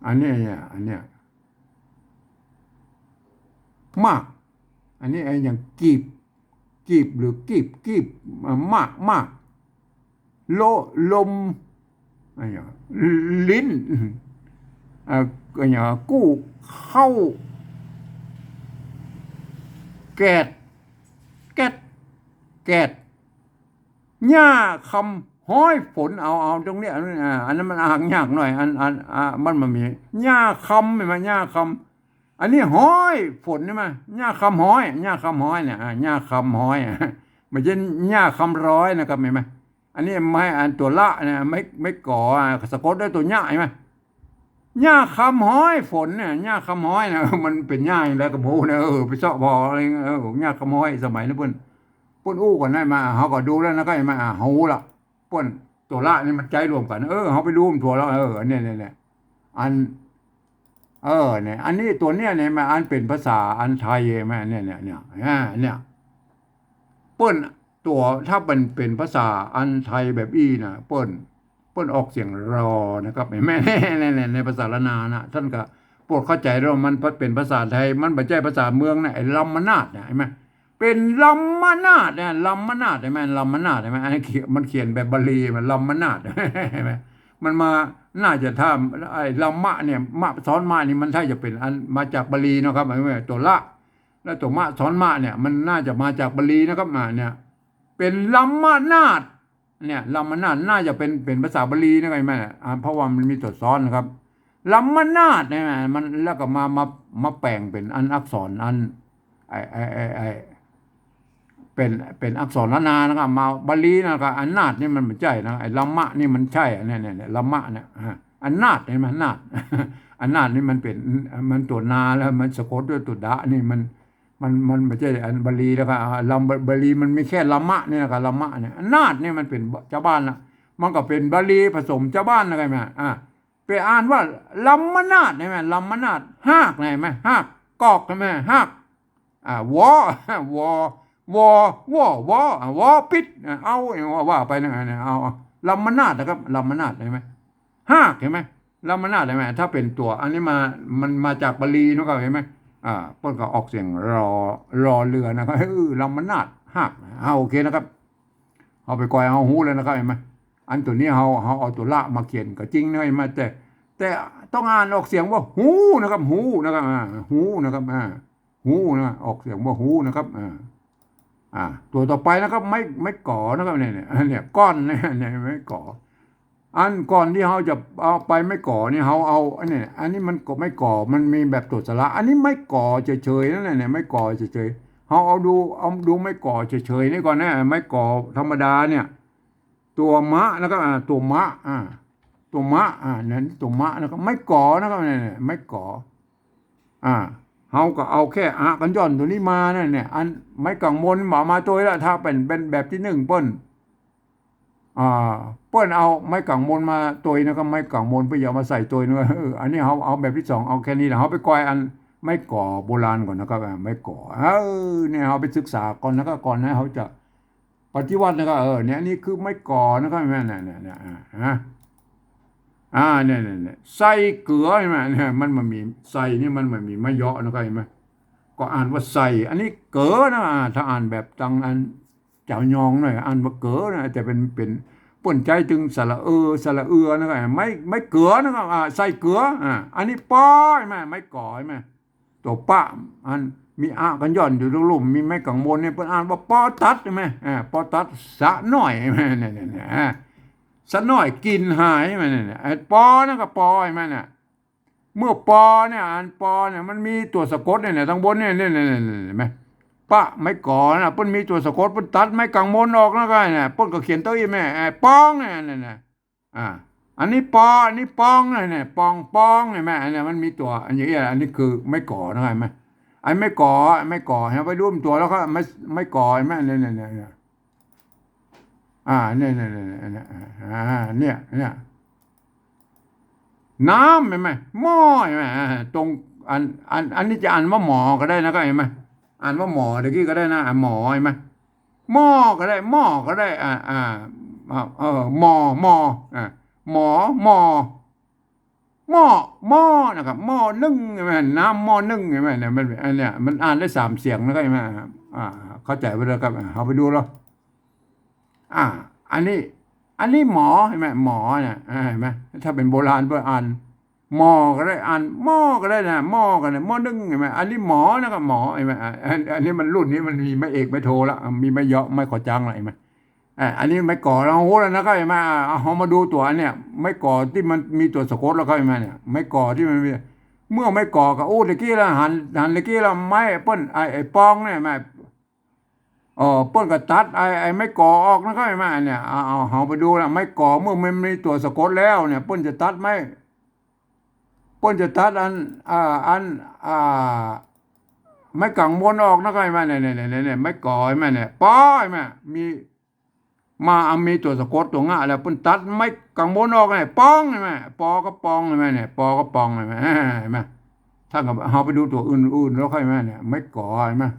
อันเนี้ย เนี่ย อันเนี้ย มาก อันนี้ไอ้อย่างกีบ กีบหรือกีบ กีบ อ่ะ มาก มาก โล ลม อะไรอย่าง ลิ้น อ่ะ อะไรอย่าง กู้ เข้า แกด แก๊ด แกด หญ้าคำฮ้อยฝน เอา เอาตรงเนี้ย อ่า อันนั้นมันอ่านยากหน่อย อัน อัน อ่า มัน มันมี หญ้าคำ หันก่อ หญ้าคำ อันนี้ฮ้อยฝน หันก่อ หญ้าคำฮ้อย หญ้าคำฮ้อยเนี่ย อ่า หญ้าคำฮ้อย อ่ะ บ่ใจ้หญ้าคำฮ้อยนะครับ หันก่อ อันนี้ไม้อันตั๋วละเนี่ย ไม้ ไม้ก๋อ อ่ะ สะกดด้วยตั๋วหญ้า หันก่อ หญ้าคำฮ้อยฝนเนี่ย หญ้าคำฮ้อยนะ มันเป๋นหญ้าอย่างใดก็บ่ฮู้นะ เออ ไปเซาะผ่ออะไร เออ หญ้าคำฮ้อย สมัยนั้นเปิ้น เปิ้นอู้กั๋นได้มา เฮาก็ดูแล้วนะ ก็หันก่อ อ่า ฮู้ละ เปิ้นตั๋วละนี่มันใจ๊ร่วมกั๋น เออ เฮาไปดูมันตั๋วละ เออ เนี่ย เนี่ย เนี่ย อัน เออ เนี่ย อันนี้ตั๋วเนี่ย เนี่ย มันอันเป๋นภาษาอันไทย หันก่อ เนี่ย เนี่ย เนี่ย อ่า เนี่ย เปิ้นตั๋ว ถ้าเป๋น เป๋นภาษาอันไทยแบบอี้นะ เปิ้น เปิ้นออกเสียงรอนะครับ หันก่อ ใน ใน ในภาษาล้านนานะ ต้านก็โปรดเข้าใจ๋ว่ามันเป๋นภาษาไทย มันบ่ใจ้ภาษาเมืองนะ ไอ้ลำมะนาดเนี่ย หันก่อ เป๋นลำมะนาดเนี่ย ลำมะนาด หันก่อ ลำมะนาด หันก่อ อันนี้เขียน มันเขียนแบบบาลี มันลำมะนาด หันก่อ มันมา น่าจะถ้าไอ้ลำมะเนี่ย มะซ้อนมะนี่มันถ้าจะเป๋นอันมาจากบาลีเนาะครับ ไอ้ตั๋วละ แล้วตั๋วมะซ้อนมะเนี่ย มันน่าจะมาจากบาลีนะครับ อ่า เนี่ย เป๋นลำมะนาด เนี่ย ลำมะนาด น่าจะเป๋น เป๋นภาษาบาลีนะครับ หันก่อ อ่า เพราะว่ามันมีตั๋วซ้อนนะครับ ลำมะนาดเนี่ย มัน แล้วก็มา มา มาแป๋งเป๋นอันอักษรอัน ไอ้ ไอ้ ไอ้ ไอ้ เป๋น เป๋นอักษรล้านนานะครับ มาบาลีนะครับ อันนาดนี่มันบ่ใจ้นะ ไอ้ลำมะนี่มันใจ้ อันเนี้ย เนี่ย เนี่ย ลำมะเนี่ย อ่า อันนาด หันก่อ นาด อันนาดนี่มันเป๋น มันตั๋วนาแล้ว มันสะกดด้วยตั๋วดะนี่ มัน มัน มันบ่ใจ้อันบาลีแล้วครับ อ่า ลำ บาลีมันมีแค่ลำมะนี่นะครับ ลำมะเนี่ย อันนาดนี่มันเป๋นจาวบ้านละ มันก็เป๋นบาลีผสมจาวบ้านนะครับ หันก่อ อ่า ไปอ่านว่าลำมะนาด หันก่อ ลำมะนาด ฮาก หันก่อ ฮาก กอก หันก่อ ฮาก อ่า วอ วอ วอ วอ วอ อ่า วอปิด อ่า เอา ว่า ว่าไปนะ เนี่ย เอา เอา ลำมะนาดนะครับ ลำมะนาด หันก่อ ฮาก หันก่อ ลำมะนาด หันก่อ ถ้าเป๋นตั๋ว อันนี้มา มันมาจากบาลีนะครับ หันก่อ อ่า เปิ้นก็ออกเสียงรอ รอเรือนะครับ เออ ลำมะนาด ฮาก อ่า โอเคนะครับ เอาไปก่อย เอาฮู้แล้วนะครับ หันก่อ อันตั๋วนี้เฮา เฮาเอาตั๋วละมาเขียนก็จริงนะ หันก่อ แต่ แต่ ต้องอ่านออกเสียงว่า ฮู้ นะครับ ฮู้ นะครับ อ่า ฮู้ นะครับ อ่า ฮู้ นะ ออกเสียงว่า ฮู้ นะครับ อ่า อ่า ตัวต่อไปนะครับ ไม้ ไม้ก๋อนะครับ เนี่ย เนี่ย อันเนี่ย ก่อนเนี่ย เนี่ย ไม้ก๋อ อันก่อนตี้เฮาจะเอาไปไม้ก๋อนี่ เฮาเอา อันนี้ อันนี้มันก็ไม้ก๋อ มันมีแบบตัวสระ อันนี้ไม้ก๋อเฉยๆ นั่นแหละเนี่ย ไม้ก๋อเฉยๆ เฮาเอาดู เอาดูไม้ก๋อเฉยๆ นี่ก่อนนะ ไม้ก๋อธรรมดาเนี่ย ตัวมะ แล้วก็ อ่า ตัวมะ อ่า ตัวมะ อ่า นั่นตัวมะ แล้วก็ไม้ก๋อนะครับ เนี่ย เนี่ย ไม้ก๋อ อ่า เฮาก็เอาแค่อะกัญญอนตัวนี้มานั่นเนี่ย อันไม้กังวลบ่เอามาตวยละ ถ้าเปิ้น เปิ้นแบบตี้นึ่งเปิ้น อ่า เปิ้นเอาไม้กังวลมาตวยนะครับ ไม้กังวลเปิ้นจะเอามาใส่ตวยนะครับ เออ อันนี้เฮาเอาแบบตี้สอง เอาแค่นี้แหละ เฮาไปกอยอันไม้ก๋อโบราณก่อนนะครับ อ่า ไม้ก๋อ เออ เนี่ย เฮาไปศึกษาก่อนนะครับ ก่อนนะ เฮาจะปฏิวัตินะครับ เออ เนี่ย อันนี้คือไม้ก๋อนะครับ เนี่ย เนี่ย เนี่ย เนี่ย อ่า ฮะ อ่า เนี่ย เนี่ย เนี่ย ใส่เก๋อ หันก่อ เนี่ย มัน มันมี ใส่นี่มัน มันมีไม้เยาะนะครับ หันก่อ ก็อ่านว่าใส่ อันนี้เก๋อนะ อ่า ถ้าอ่านแบบตังอัน จ๋าวยองหน่อย อ่านว่าเก๋อนะ แต่เปิ้น เปิ้น เปิ้นใจ๊ตึงสระเออ สระเอือนะครับ ไม้ ไม้เก๋อนะครับ อ่า ใส่เก๋อ อ่า อันนี้ปอ หันก่อ ไม้ก๋อ หันก่อ ตัวปะ อันมีอะกัญญอนอยู่ลุ่มๆ มีไม้กังวลเนี่ย เปิ้นอ่านว่าปอตัด หันก่อ อ่า ปอตัด สะน้อย หันก่อ เนี่ย เนี่ย เนี่ย อ่า สะน้อยกลิ่นหาย หันก่อ เนี่ย เนี่ย ไอ้ปอนั่นก็ปอ หันก่อ เนี่ย เมื่อปอเนี่ย อันปอเนี่ย มันมีตั๋วสะกดเนี่ย เนี่ย ตังบนเนี่ย เนี่ย เนี่ย เนี่ย เนี่ย หันก่อ ปะ ไม้ก๋อนะ เปิ้นมีตั๋วสะกด เปิ้นตัดไม้กังวลออกนะ ก็เนี่ย เปิ้นก็เขียนตั๋วอี้ หันก่อ ไอ้ปองเนี่ย เนี่ย เนี่ย อ่า อันนี้ปอ อันนี้ปองเนี่ย เนี่ย ปอง ปอง หันก่อ อันเนี้ยมันมีตั๋ว อันอย่างเงี้ย อันนี้คือไม้ก๋อนะ หันก่อ ไอ้ไม้ก๋อ ไม้ก๋อ หันก่อ ไปดูตั๋วแล้วก็ไม้ ไม้ก๋อ หันก่อ เนี่ย เนี่ย เนี่ย เนี่ย อ่า เนี่ย เนี่ย เนี่ย เนี่ย อ่า เนี่ย เนี่ย น้ำ หันก่อ หม้อ หันก่อ อ่า ตรง อัน อัน อันนี้จะอ่านว่าหมอก็ได้นะ ก็หันก่อ อ่านว่าหมอตะกี้ก็ได้นะ อ่า หมอ หันก่อ หม้อก็ได้ หม้อก็ได้ อ่า อ่า อ่า เออ หม้อ หม้อ อ่า หมอ หม้อ หม้อ หม้อนะครับ หม้อนึ่ง หันก่อ น้ำหม้อนึ่ง หันก่อ เนี่ย มัน อันเนี้ย มันอ่านได้สามเสียงนะ ก็หันก่อ อ่า เข้าใจ๋ไว้แล้วครับ อ่า เฮาไปดูแล้ว อ่า อันนี้ อันนี้หมอ หันก่อ หมอเนี่ย อ่า หันก่อ ถ้าเป๋นโบราณเปิ้นอ่าน หม้อก็ได้ อ่านหม้อก็ได้นะ หม้อก็ได้ หม้อนึ่ง หันก่อ อันนี้หมอนะครับ หมอ หันก่อ อ่า อัน อันนี้มันรุ่นนี้มันมีไม้เอกไม้โทละ อ่า มีไม้เยาะไม้ขอจังละ หันก่อ อ่า อันนี้ไม้ก๋อ เฮาฮู้แล้วนะครับ หันก่อ อ่า เฮามาดูตั๋วเนี่ย ไม้ก๋อตี้มันมีตั๋วสะกดแล้วครับ หันก่อ เนี่ย ไม้ก๋อตี้มันมี เมื่อไม้ก๋อก็อู้ตะกี้แล้ว หัน หันตะกี้แล้ว ไม้เปิ้น ไอ้ ไอ้ปองเนี่ย ไม้ เออ เปิ้นก็ตัดไอ้ ไอ้ไม้ก๋อออกนะครับ หันก่อ เนี่ย เอา เอา เฮาไปดูนะ ไม้ก๋อเมื่อมันมีตั๋วสะกดแล้วเนี่ย เปิ้นจะตัดไม้ เปิ้นจะตัดอัน อ่า อัน อ่า ไม้กังวลออกนะครับ หันก่อ เนี่ย เนี่ย เนี่ย เนี่ย ไม้ก๋อ หันก่อ เนี่ย ปอ หันก่อ มี มา อ่ะ มีตั๋วสะกดตั๋วงะแล้ว เปิ้นตัดไม้กังวลออกเนี่ย ปอง หันก่อ ปอก็ปอง หันก่อ เนี่ย ปอก็ปอง หันก่อ หันก่อ ท่านก็ เฮาไปดูตั๋วอื่นๆ แล้วค่อยมาเนี่ย ไม้ก๋อ หันก่อ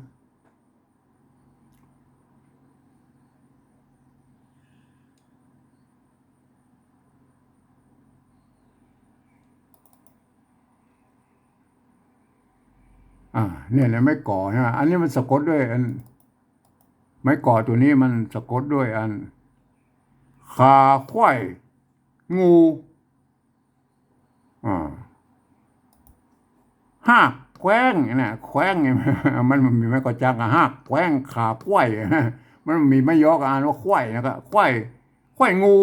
อ่า เนี่ย เนี่ย ไม้ก๋อ หันก่อ อันนี้มันสะกดด้วยอัน ไม้ก๋อตั๋วนี้มันสะกดด้วยอัน ขา ขว้าย งู อ่า ฮากแคว้งเนี่ย แคว้งเนี่ย มัน มันมีไม้ก๋อจั๊งอะ ฮากแคว้ง ขา ขว้าย มันมีไม้เยาะก็อ่านว่าขว้ายนะครับ ขว้าย ขว้ายงู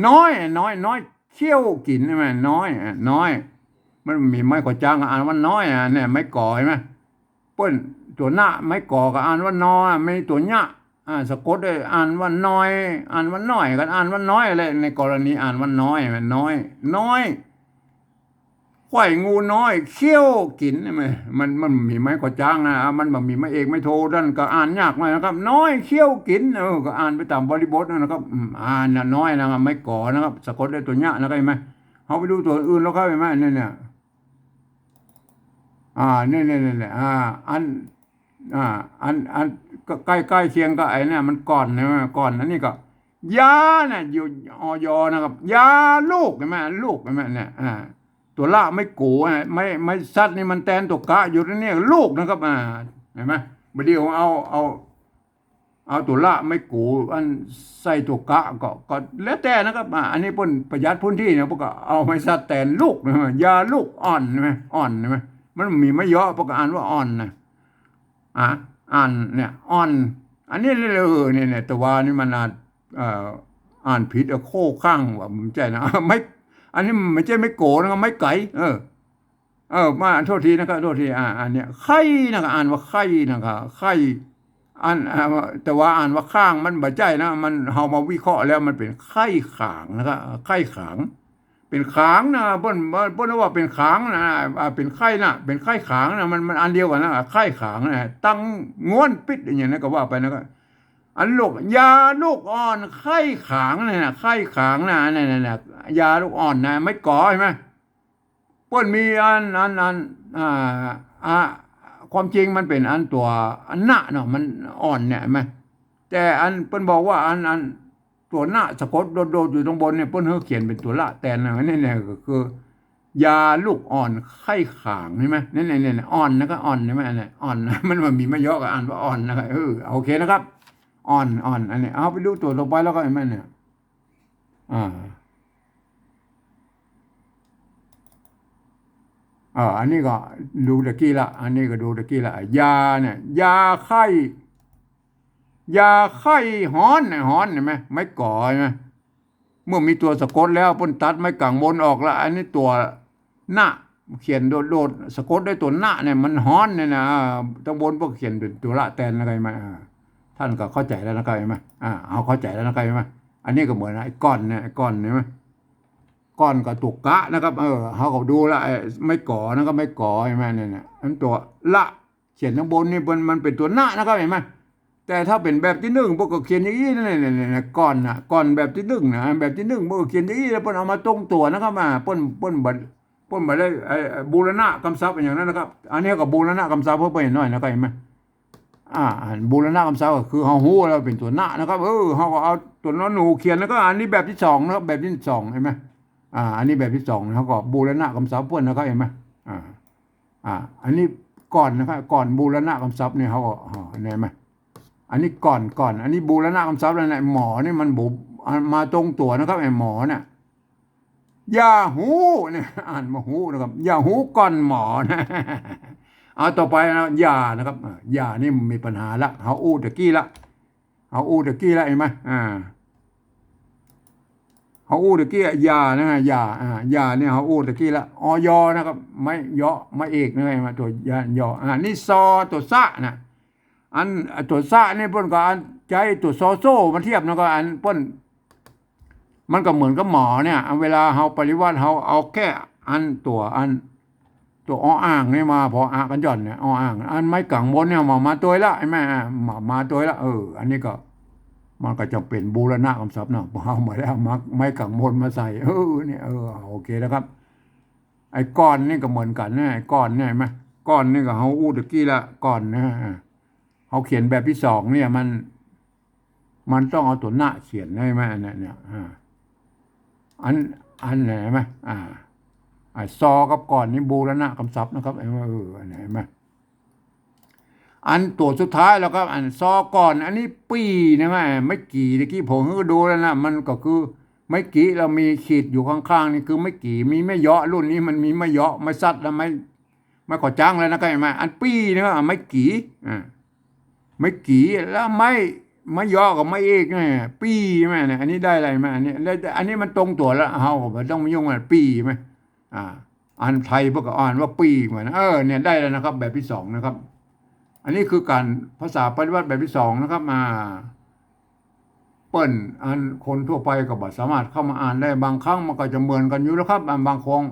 น้อย น้อย น้อย เคี้ยวกิ๋น หันก่อ น้อย อ่ะ น้อย มันมีไม้ก๋อจั๊งก็อ่านว่าน้อย อ่ะ เนี่ย ไม้ก๋อ หันก่อ เปิ้น ตั๋วนะ ไม้ก๋อก็อ่านว่านอ มีตั๋วเยาะ อ่า สะกดด้วย อ่านว่านอย อ่านว่าน้อย ก็อ่านว่าน้อยแหละ ในกรณีอ่านว่าน้อย มันน้อย น้อย ขว้ายงูน้อย เคี้ยวกิ๋น หันก่อ มัน มันมีไม้ก๋อจั๊งนะ มันบ่มีไม้เอกไม้โท ดั้นก็อ่านยากหน่อยนะครับ น้อย เคี้ยวกิ๋น เออ ก็อ่านไปต๋ามบริบทนั่นนะครับ อืม อ่านนะ น้อยนะครับ ไม้ก๋อนะครับ สะกดด้วยตั๋วเยาะนะครับ หันก่อ เฮาไปดูตั๋วอื่นแล้วครับ หันก่อ เนี่ย เนี่ย อ่า เนี่ย เนี่ย เนี่ย เนี่ย อ่า อัน อ่า อัน อัน ก็ใก้ๆ เคียงกับไอ้เนี่ย มันก่อน หันก่อ ก่อน อันนี้ก็ ยาเนี่ย อยู่ อย นะครับ ยาลูก หันก่อ ลูก หันก่อ เนี่ย อ่า ตั๋วละไม้โก๋ หันก่อ ไม้ ไม้สัตว์นี่มันแตนตั๋วกะอยู่ในเนี่ย ลูกนะครับ อ่า หันก่อ บ่าเดี่ยวเอา เอา เอาตั๋วละไม้โก๋ อันใส่ตั๋วกะก็ ก็แล้วแต่นะครับ อ่า อันนี้เปิ้นประหยัดพื้นที่นะ เปิ้นก็เอาไม้สัตว์แตน ลูกนะ ยาลูกอ่อนใช่ไหม อ่อนใช่ไหม มันมีไม้เยาะ เปิ้นก็อ่านว่าอ่อนนะ อ่ะ อ่านเนี่ย อ่อน อันนี้เลย เออ เนี่ย เนี่ย แต่ว่านี่มันอ่าน เอ่อ อ่านผิด เออ โค่ข้างว่าบ่ใจ้นะ ไม้ อันนี้บ่ใจ้ไม้โก๋นะครับ ไม้ไก๋ เออ เออ มา โต้ษทีนะครับ โต้ษที อ่า อันเนี้ย ไข่นะครับ อ่านว่าไข่นะครับ ไข่ อัน อ่า แต่ว่าอ่านว่าข้าง มันบ่ใจ้นะ มัน เฮามาวิเคราะห์แล้วมันเป๋นไข่ขางนะครับ ไข่ขาง เป๋นขางนะ เปิ้น เปิ้นว่าเป๋นขางนะ อ่า เป๋นไข่นะ เป๋นไข่ขางนะ มัน มันอันเดียวกั๋นนะ ไข่ขางนะ ตังง้วนปิ๊ดอย่างนั้นก็ว่าไปนะครับ อันลูก ยาลูกอ่อนไข้ขางเนี่ยนะ ไข้ขางนะ อันนั้นน่ะ ยาลูกอ่อนนะ ไม้ก๋อใช่ไหม เปิ้นมีอัน อัน อัน อ่า อ่า ความจริงมันเป๋นอันตั๋ว อันนะเนาะ มันอ่อนเนี่ย เห็นไหม แต่อันเปิ้นบอกว่าอัน อันตั๋วนะสะกดโดดๆ อยู่ตางบนเนี่ย เปิ้นหื้อเขียนเป๋นตั๋วละแตนนะ อันนี้เนี่ยก็คือ ยาลูกอ่อนไข้ขาง ใช่ไหม เนี่ย เนี่ย เนี่ย อ่อนนะ ก็อ่อน ใช่ไหม อันเนี้ย อ่อน มัน มันมีไม้เยาะก็อ่านว่าอ่อนนะครับ เออ โอเคนะครับ อ่อน อ่อน อันนี้ เอาไปดูตั๋วต่อไปแล้วก็ เห็นไหมเนี่ย อ่า อ่า อันนี้ก็ดูตะกี้ละ อันนี้ก็ดูตะกี้ละ ยาเนี่ย ยาไข้ ยาไข้ฮ้อนเนี่ย ฮ้อน เห็นไหม ไม้ก๋อ ใช่ไหม เมื่อมีตั๋วสะกดแล้ว เปิ้นตัดไม้ก๋างบนออกละ อันนี้ตั๋วนะ เขียนโดดๆ สะกดด้วยตั๋วนะเนี่ย มันฮ้อนเนี่ยนะ อ่า ตางบนเปิ้นเขียนเป๋นตั๋วละแตนนะครับ เห็นไหม อ่า ต้านก็เข้าใจ๋แล้วนะครับ เห็นไหม อ่า เฮาเข้าใจ๋แล้วนะครับ เห็นไหม อันนี้ก็เหมือนไอ้ก่อนเนี่ย ไอ้ก่อน เห็นไหม ก่อนก็ตั๋วกะนะครับ เออ เฮาก็ดูละ ไอ้ไม้ก๋อนะครับ ไม้ก๋อ เห็นไหม เนี่ย เนี่ย อันตั๋วละ เขียนตางบนนี่มัน มันเป๋นตั๋วนะนะครับ เห็นไหม แต่ถ้าเป๋นแบบตี้นึ่ง เปิ้นก็เขียนอย่างอี้ เนี่ย เนี่ย เนี่ย ก่อนนะ ก่อนแบบตี้นึ่งนะ แบบตี้นึ่ง เปิ้นก็เขียนอย่างอี้ แล้วเปิ้นเอามาตรงตั๋วนะครับ อ่า เปิ้น เปิ้นบ่ เปิ้นบ่ได้ ไอ้ ไอ้ บูรณะกำศัพท์อย่างนั้นนะครับ อันนี้ก็บูรณะกำศัพท์ เปิ้นเห็นหน้อยนะครับ เห็นไหม อ่า อันบูรณะกำศัพท์ก็คือเฮาฮู้แล้วเป๋นตั๋วนะนะครับ เออ เฮาก็เอาตั๋วนอนหนูเขียน แล้วก็อันนี้แบบตี้สองนะครับ แบบตี้สอง เห็นไหม อ่า อันนี้แบบตี้สอง เฮาก็บูรณะกำศัพท์เปิ้นนะครับ เห็นไหม อ่า อ่า อันนี้ก่อนนะครับ ก่อนบูรณะกำศัพท์เนี่ย เฮาก็ อ่า เห็นไหม อันนี้ก่อน ก่อน อันนี้บูรณะกำศัพท์แล้วนะ หมอนี่มันบ่ อ่า มาตรงตั๋วนะครับ ไอ้หมอเนี่ย อย่าฮู้เนี่ย อ่านบ่ฮู้นะครับ อย่าฮู้ก่อนหมอนะ เอาต่อไปนะ อย่านะครับ อ่า อย่านี่มีปัญหาละ เฮาอู้ตะกี้ละ เฮาอู้ตะกี้ละ เห็นไหม อ่า เฮาอู้ตะกี้ อย่านะ อย่า อ่า อย่าเนี่ย เฮาอู้ตะกี้ละ อ ยอ นะครับ ไม้เยาะ ไม้เอกนะ เห็นไหม ตั๋ว ยอ ยอ อ่า นี่ ซอ ตั๋วสะนะ อัน ตั๋วสะนี่เปิ้นก็อันใจ๊ตั๋วซอโซ่มาเทียบนะ ก็อันเปิ้น มันก็เหมือนกับหมอเนี่ย อันเวลาเฮาปริวรรต เฮาเอาแค่อันตั๋ว อันตั๋ว อ อ่างนี่มา พออะกั๋นหย่อนเนี่ย อ อ่าง อันไม้ก๋างบนเนี่ย มา มาตวยละ เห็นไหม อ่ะ มา มาตวยละ เออ อันนี้ก็ มันก็จะเป๋นบูรณะกำศัพท์เนาะ พอเอามาแล้ว มา ไม้ก๋างบนมาใส่ เออ เนี่ย เออ โอเคแล้วครับ ไอ้ก่อนนี่ก็เหมือนกั๋นนะ ไอ้ก่อนเนี่ย เห็นไหม ก่อนนี่ก็เฮาอู้ตะกี้ละ ก่อนนะ อ่ะ เฮาเขียนแบบตี้สองเนี่ย มัน มันต้องเอาตั๋วนะเขียน ใช่ไหม อันเนี้ย เนี่ย อ่า อัน อันไหน เห็นไหม อ่า ไอ้ซอกับก่อนนี่บูรณะกำศัพท์นะครับ เห็นไหม เออ อันไหน เห็นไหม อันตั๋วสุดท้ายแล้วครับ อัน ซอ ก่อน อันนี้ปี๋นะ แม่ ไม้กี่ ตะกี้ผมก็ดูแล้วนะ มันก็คือไม้กี่ แล้วมีขีดอยู่ข้างๆ นี่คือไม้กี่ มีไม้เยาะ รุ่นนี้มันมีไม้เยาะ ไม้สัตว์ แล้วไม้ ไม้ก่อจ๊างแล้วนะครับ เห็นไหม อันปี๋นะครับ อ่ะ ไม้กี่ อ่า ไม้กี่ แล้วไม้ ไม้เยาะกับไม้เอกเนี่ย ปี๋ แม่เนี่ย อันนี้ได้อะไรมา อันนี้ แล้วอันนี้มันตรงตั๋วละ เฮาก็บ่ต้องมายุ่งมัน ปี๋ แม่ อ่า อันไทยเปิ้นก็อ่านว่าปี๋ เหมือน เออ เนี่ย ได้แล้วนะครับ แบบตี้สองนะครับ อันนี้คือก๋านภาษาปริวรรตแบบตี้สองนะครับ อ่า เปิ้น อันคนทั่วไปก็บ่สามารถเข้ามาอ่านได้ บางครั้งมันก็จะเหมือนกั๋นอยู่แล้วครับ อ่า บางคง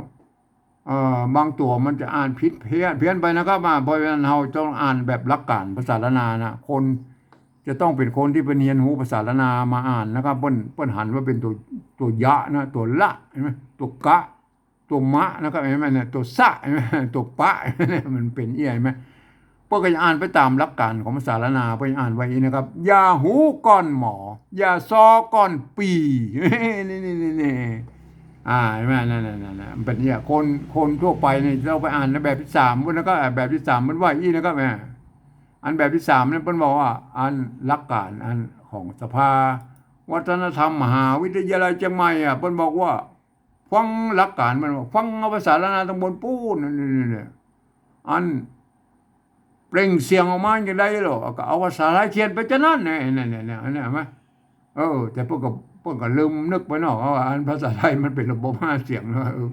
เอ่อ บางตั๋วมันจะอ่านผิดเพี้ยน เพี้ยนไปนะครับ อ่า เพราะฉะนั้นเฮาต้องอ่านแบบหลักก๋านภาษาล้านนานะ คนจะต้องเป๋นคนตี้เปิ้นเฮียนฮู้ภาษาล้านนามาอ่านนะครับ เปิ้น เปิ้นหันว่าเป๋นตั๋ว ตั๋วยะนะ ตั๋วละ เห็นไหม ตั๋วกะ ตั๋วมะนะครับ เห็นไหมเนี่ย ตั๋วสะ เห็นไหม ตั๋วปะ เนี่ย มันเป๋นอี้ เห็นไหม เปิ้นก็จะอ่านไปต๋ามหลักก๋านของภาษาล้านนา เปิ้นอ่านว่าอี้นะครับ อย่าฮู้ก่อนหมอ อย่าซอก่อนปี๋ นี่ นี่ นี่ นี่ อ่า เห็นไหม นั่นๆๆๆ มันเป๋นอี้ คน คนทั่วไปนี่ต้องไปอ่านในแบบตี้สาม พุ้นนะครับ แบบตี้สามมันว่าอี้นะครับ แหม อันแบบตี้สามเนี่ยเปิ้นบอกว่า อันหลักก๋านอันของสภาวัฒนธรรมมหาวิทยาลัยเจียงใหม่อะ เปิ้นบอกว่า ฟังหลักก๋านมันว่า ฟังเอาภาษาล้านนาตังบนปู๊น นี่ๆๆ อันเปล่งเสียงออกมาจะได้เหรอ ก็เอาภาษาไทยเขียนไปจะนั้นเนี่ย เนี่ยๆๆ อันเนี้ย หันก่อ เออ แต่เปิ้นก็ เปิ้นก็ลืมนึกไปเนาะ ว่าอันภาษาไทยมันเป๋นระบบห้าเสียงเนาะ เออ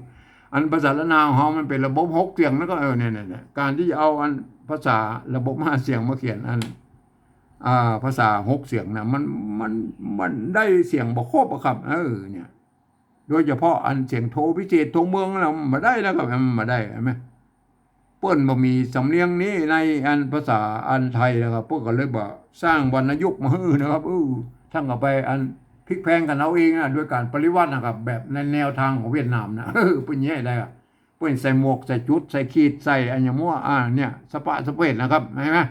อันภาษาล้านนาของเฮามันเป๋นระบบหกเสียง แล้วก็ เออ เนี่ยๆๆ ก๋านตี้จะเอาอันภาษาระบบห้าเสียงมาเขียนอัน อ่า ภาษาหกเสียงนะ มัน มัน มันได้เสียงบ่ครบอะครับ เออ เนี่ย โดยเฉพาะอันเสียงโทพิเศษโทเมืองนะ มันบ่ได้นะครับ มันบ่ได้ หันก่อ เปิ้นบ่มีสำเนียงนี้ในอันภาษาอันไทยนะครับ เปิ้นก็เลยบ่สร้างวรรณยุกต์มาหื้อนะครับ เออ ต้านก็ไปอันพลิกแพลงกั๋นเอาเองนะ โดยก๋านปริวัตินะครับ แบบในแนวตางของเวียดนามนะ เออ เปิ้นเยียะได้อะ เปิ้นใส่หมวก ใส่จุด ใส่ขีด ใส่อันหยังมั่ว อ่า เนี่ย สะปะสะเปดนะครับ หันก่อ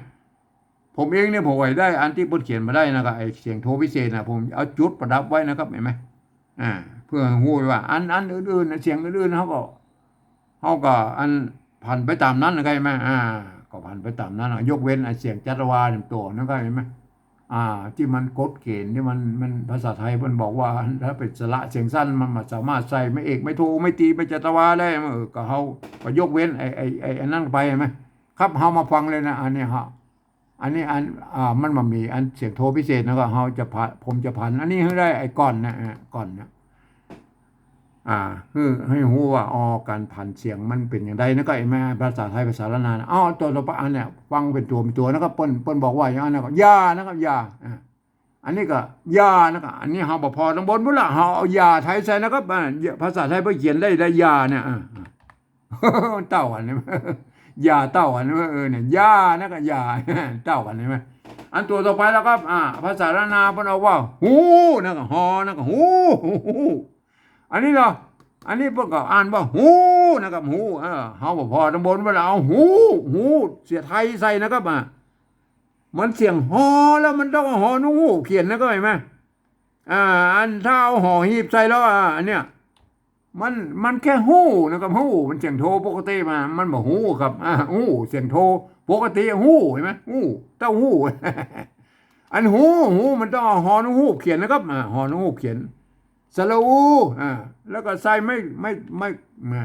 ผมเองเนี่ยผมไหวได้ อันตี้เปิ้นเขียนมาได้นะครับ ไอ้เสียงโทพิเศษนะ ผมเอาจุดประดับไว้นะครับ หันก่อ อ่า เปื้อหื้อฮู้ว่า อัน อันอื่นๆนะ เสียงอื่นๆ เฮาก็ เฮาก็อันผันไปต๋ามนั้นนะครับ หันก่อ อ่า ก็ผันไปต๋ามนั้นนะ ยกเว้นไอ้เสียงจัตวาเนี่ย ตั๋วนั้นก็ หันก่อ อ่า ตี้มันกฎเกณฑ์ตี้มัน มันภาษาไทยมันบอกว่า ถ้าเป๋นสระเสียงสั้นมันบ่สามารถใส่ไม้เอก ไม้โท ไม้ตรี ไม้จัตวาได้ เออ ก็เฮาก็ยกเว้นไอ้ ไอ้ ไอ้ อันนั้นไป หันก่อ ครับ เฮามาฟังเลยนะ อันนี้ฮะ อันนี้อัน อ่า มันบ่มีอันเสียงโทพิเศษนะ ก็เฮาจะผัน ผมจะผันอันนี้หื้อได้ ไอ้ก่อนนะ อ่า ก่อนนะ อ่า หื้อ หื้อฮู้ว่า อ๋อ ก๋านผันเสียงมันเป๋นอย่างใดนะ ก็ หันก่อ ภาษาไทยภาษาล้านนานะ เอาตั๋วต่อไป อันเนี้ย ฟังเป๋นตั๋วเป๋นตั๋วนะครับ เปิ้น เปิ้นบอกว่าอย่างนั้นนะ ก็ อย่า นะครับ อย่า อ่า อันนี้ก็ อย่า นะครับ อันนี้เฮาบ่ผ่อตังบนปู๊นละ เฮาเอาอย่าไทยใส่นะครับ อ่า ภาษาไทยเปิ้นเขียนได้ ได้อย่าเนี่ย อ่า อ่า เต้าอันนี้ อย่าเต้าอันนี้ เออ เนี่ย อย่า นะครับ อย่า เต้าอันนี้ อันตั๋วต่อไปแล้วครับ อ่า ภาษาล้านนาเปิ้นเอาว่า ฮู้ นะครับ ฮอ นะครับ ฮู้ ฮู้ ฮู้ อันนี้เหรอ อันนี้เปิ้นก็อ่านว่า ฮู้ นะครับ ฮู้ เออ เฮาบ่ผ่อตังบนปู๊นละ เอาฮู้ ฮู้ เสียงไทยใส่นะครับ อ่า มันเสียงฮอ แล้วมันต้องเอาฮอ ฮู้ เขียนนะครับ หันก่อ อ่า อันถ้าเอาหอหีบใส่แล้ว อ่า อันเนี้ย มัน มันแค่ฮู้นะครับ ฮู้ มันเสียงโทปกติมา มันบ่ฮู้ครับ อ่า ฮู้ เสียงโทปกติ ฮู้ หันก่อ ฮู้ เต้าหู้ อันฮู้ ฮู้ มันต้องเอาฮอ ฮู้ เขียนนะครับ อ่า ฮอ ฮู้ เขียน สระอู อ่า แล้วก็ใส่ไม้ ไม้ ไม้ ไม้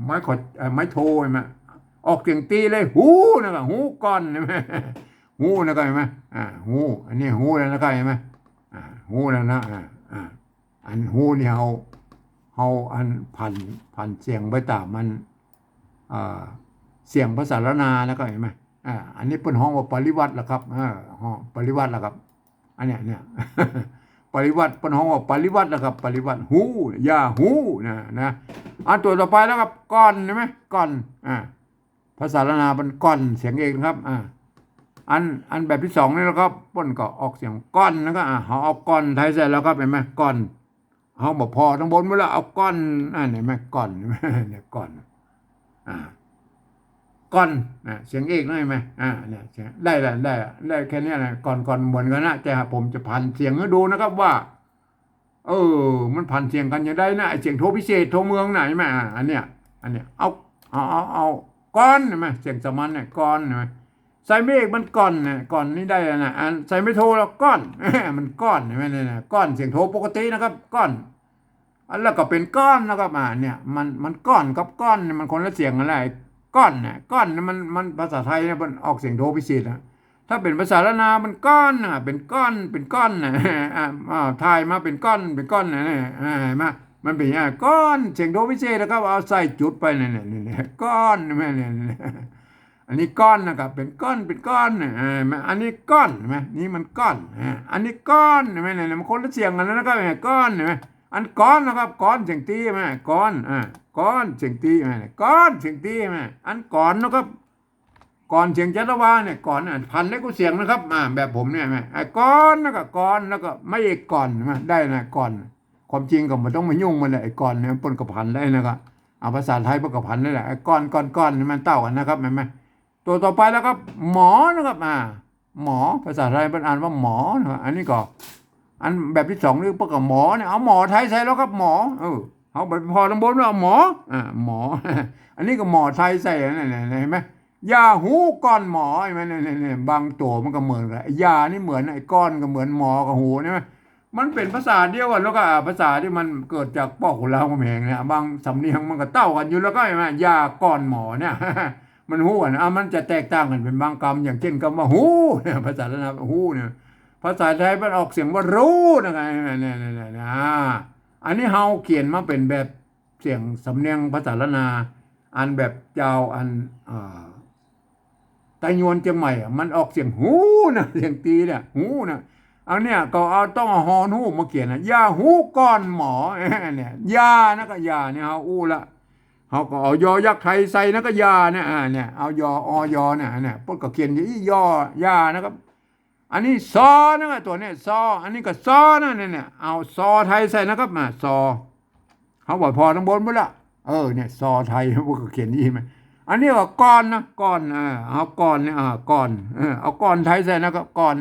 ไม้ขอ เอ่อ ไม้โท หันก่อ ออกเสียงตรีเลย ฮู้ นะครับ ฮู้ก่อน หันก่อ ฮู้ นะครับ หันก่อ อ่า ฮู้ อันนี้ฮู้แล้วนะครับ หันก่อ อ่า ฮู้แล้วนะ อ่า อ่า อันฮู้นี่เฮา เฮาอันผัน ผันเสียงไปต๋ามมัน อ่า เสียงภาษาล้านนานะครับ หันก่อ อ่า อันนี้เปิ้นฮ้องว่าปริวัติแล้วครับ อ่า ฮ้องปริวัติแล้วครับ อันเนี้ย เนี่ย ปริวัติ เปิ้นฮ้องว่าปริวัติแล้วครับ ปริวัติ ฮู้ อย่าฮู้นะ นะ อันตั๋วต่อไปแล้วครับ ก่อน หันก่อ ก่อน อ่า ภาษาล้านนาเปิ้นก่อน เสียงเอกนะครับ อ่า อัน อันแบบตี้สองนี่แหละครับ เปิ้นก็ออกเสียงก่อนนะครับ อ่า เฮาเอาก่อนไทยใส่แล้วครับ หันก่อ ก่อน เฮาบ่ผ่อตังบนปู๊นละ เอาก่อน อ่า หันก่อ ก่อน เนี่ย ก่อน อ่า ก่อน นะ เสียงเอกนะ หันก่อ อ่า เนี่ย เสียง ได้ละ ได้ละ ได้แค่เนี้ยนะ ก่อน ก่อน เหมือนกั๋นนะ แต่ผมจะผันเสียงหื้อดูนะครับว่า เออ มันผันเสียงกั๋นอย่างใดนะ ไอ้เสียงโทพิเศษ โทเมืองน่ะ หันก่อ อ่า อันเนี้ย อันเนี้ย เอา เอา เอา เอา ก่อน หันก่อ เสียงสามัญเนี่ย ก่อน หันก่อ ใส่ไม้เอกมันก่อนเนี่ย ก่อนนี่ได้แล้วนะ อันใส่ไม้โทแล้วก่อน มันก่อน หันก่อ เนี่ยนะ ก่อน เสียงโทปกตินะครับ ก่อน อันแล้วก็เป๋นก้อนนะครับ อ่า เนี่ย มัน มันก่อนกับก่อนเนี่ย มันคนละเสียงกั๋นแหละ ไอ้ก่อนเนี่ย ก่อนเนี่ย มัน มันภาษาไทยเนี่ย มันออกเสียงโทพิเศษนะ ถ้าเป๋นภาษาล้านนา มันก้อนน่ะ เป๋นก้อน เป๋นก้อนน่ะ อ่า อ่า ถ่ายมาเป๋นก้อน เป๋นก้อนน่ะ เนี่ย อ่า หันก่อ มันเป๋น อ่า ก้อน เสียงโทพิเศษนะครับ เอาใส่จุดไปเนี่ย เนี่ย เนี่ย เนี่ย ก้อน หันก่อ เนี่ย เนี่ย อันนี้ก้อนนะครับ เป๋นก้อน เป๋นก้อนเนี่ย อ่า หันก่อ อันนี้ก้อน หันก่อ นี่มันก้อน อ่า อันนี้ก้อน หันก่อ เนี่ย มันคนละเสียงกั๋นนะครับ เนี่ย ก้อน หันก่อ อันก่อนนะครับ ก่อน เสียงตรี หันก่อ ก่อน อ่า ก่อน เสียงตรี หันก่อ ก่อน เสียงตรี หันก่อ อันก่อนนะครับ ก่อน เสียงจัตวาเนี่ย ก่อน อ่ะ ผันได้กู้เสียงนะครับ อ่า แบบผมเนี่ย หันก่อ อ่ะ ก่อน แล้วก็ก่อน แล้วก็ไม้เอกก่อน หันก่อ ได้นะ ก่อน ความจริงก็บ่ต้องมายุ่งมันแหละ ไอ้ก่อนเนี่ย เปิ้นก็ผันได้นะครับ เอาภาษาไทยเปิ้นก็ผันได้แหละ ไอ้ก่อน ก่อน ก่อน นี่มันเต้ากั๋นนะครับ หันก่อ ตั๋วต่อไปแล้วครับ หมอ นะครับ อ่า หมอ ภาษาไทยเปิ้นอ่านว่าหมอ นะครับ อันนี้ก็ อันแบบตี้สองนี่เปิ้นก็หมอเนี่ย เอาหมอไทยใส่แล้วครับ หมอ เออ เฮาบ่ผ่อตังบนว่าหมอ อ่า หมอ อันนี้ก็หมอไทยใส่ นั่นแหละ หันก่อ อย่าฮู้ก่อนหมอ เห็นไหม เนี่ย เนี่ย เนี่ย บางตั๋วมันก็เหมือนกั๋น อย่านี่เหมือน ไอ้ก่อนก็เหมือน หมอกับฮู้ ใช่ไหม มันเป๋นภาษาเดียวกั๋น แล้วก็ อ่า ภาษาตี้มันเกิดจากป้อขุนรามคำแหงเนี่ย บางสำเนียงมันก็เต้ากั๋นอยู่ แล้วก็ เห็นไหม อย่าก่อนหมอเนี่ย มันฮู้กั๋น อ่ะ มันจะแตกต่างกั๋นเป๋นบางกำ อย่างเช่นกำว่าฮู้เนี่ย ภาษาล้านนาฮู้เนี่ย ภาษาไทยมันออกเสียงว่ารู้นะ เนี่ย เนี่ย เนี่ย เนี่ย อ่า อันนี้เฮาเขียนมาเป๋นแบบเสียงสำเนียงภาษาล้านนา อันแบบจาว อัน อ่า ไตยวนเจียงใหม่อะ มันออกเสียงฮู้นะ เสียงตี๋เนี่ย ฮู้นะ อันเนี้ยก็เอา ต้องเอาฮอฮู้มาเขียนนะ อย่าฮู้ก่อนหมอ เนี่ย อย่านะ ก็อย่าเนี่ย เฮาอู้ละ เฮาก็เอายอยักษ์ไทยใส่นะ ก็อย่าเนี่ย อ่า เนี่ย เอายอ อยอ เนี่ย เนี่ย เปิ้นก็เขียนอย่างอี้ ยอ อย่านะครับ อันนี้ซอนะ ตั๋วเนี่ย ซอ อันนี้ก็ซอนะ เนี่ย เนี่ย เอาซอไทยใส่นะครับ มา ซอ เฮาบ่พอตังบนพุ้นละ เออ เนี่ย ซอไทย พวกก็เขียนอี้มา อันนี้ก็ก่อนนะ ก่อน เออ เอาก่อนเนี่ย อ่า ก่อน เออ เอาก่อนไทยใส่นะ ก็ก่อน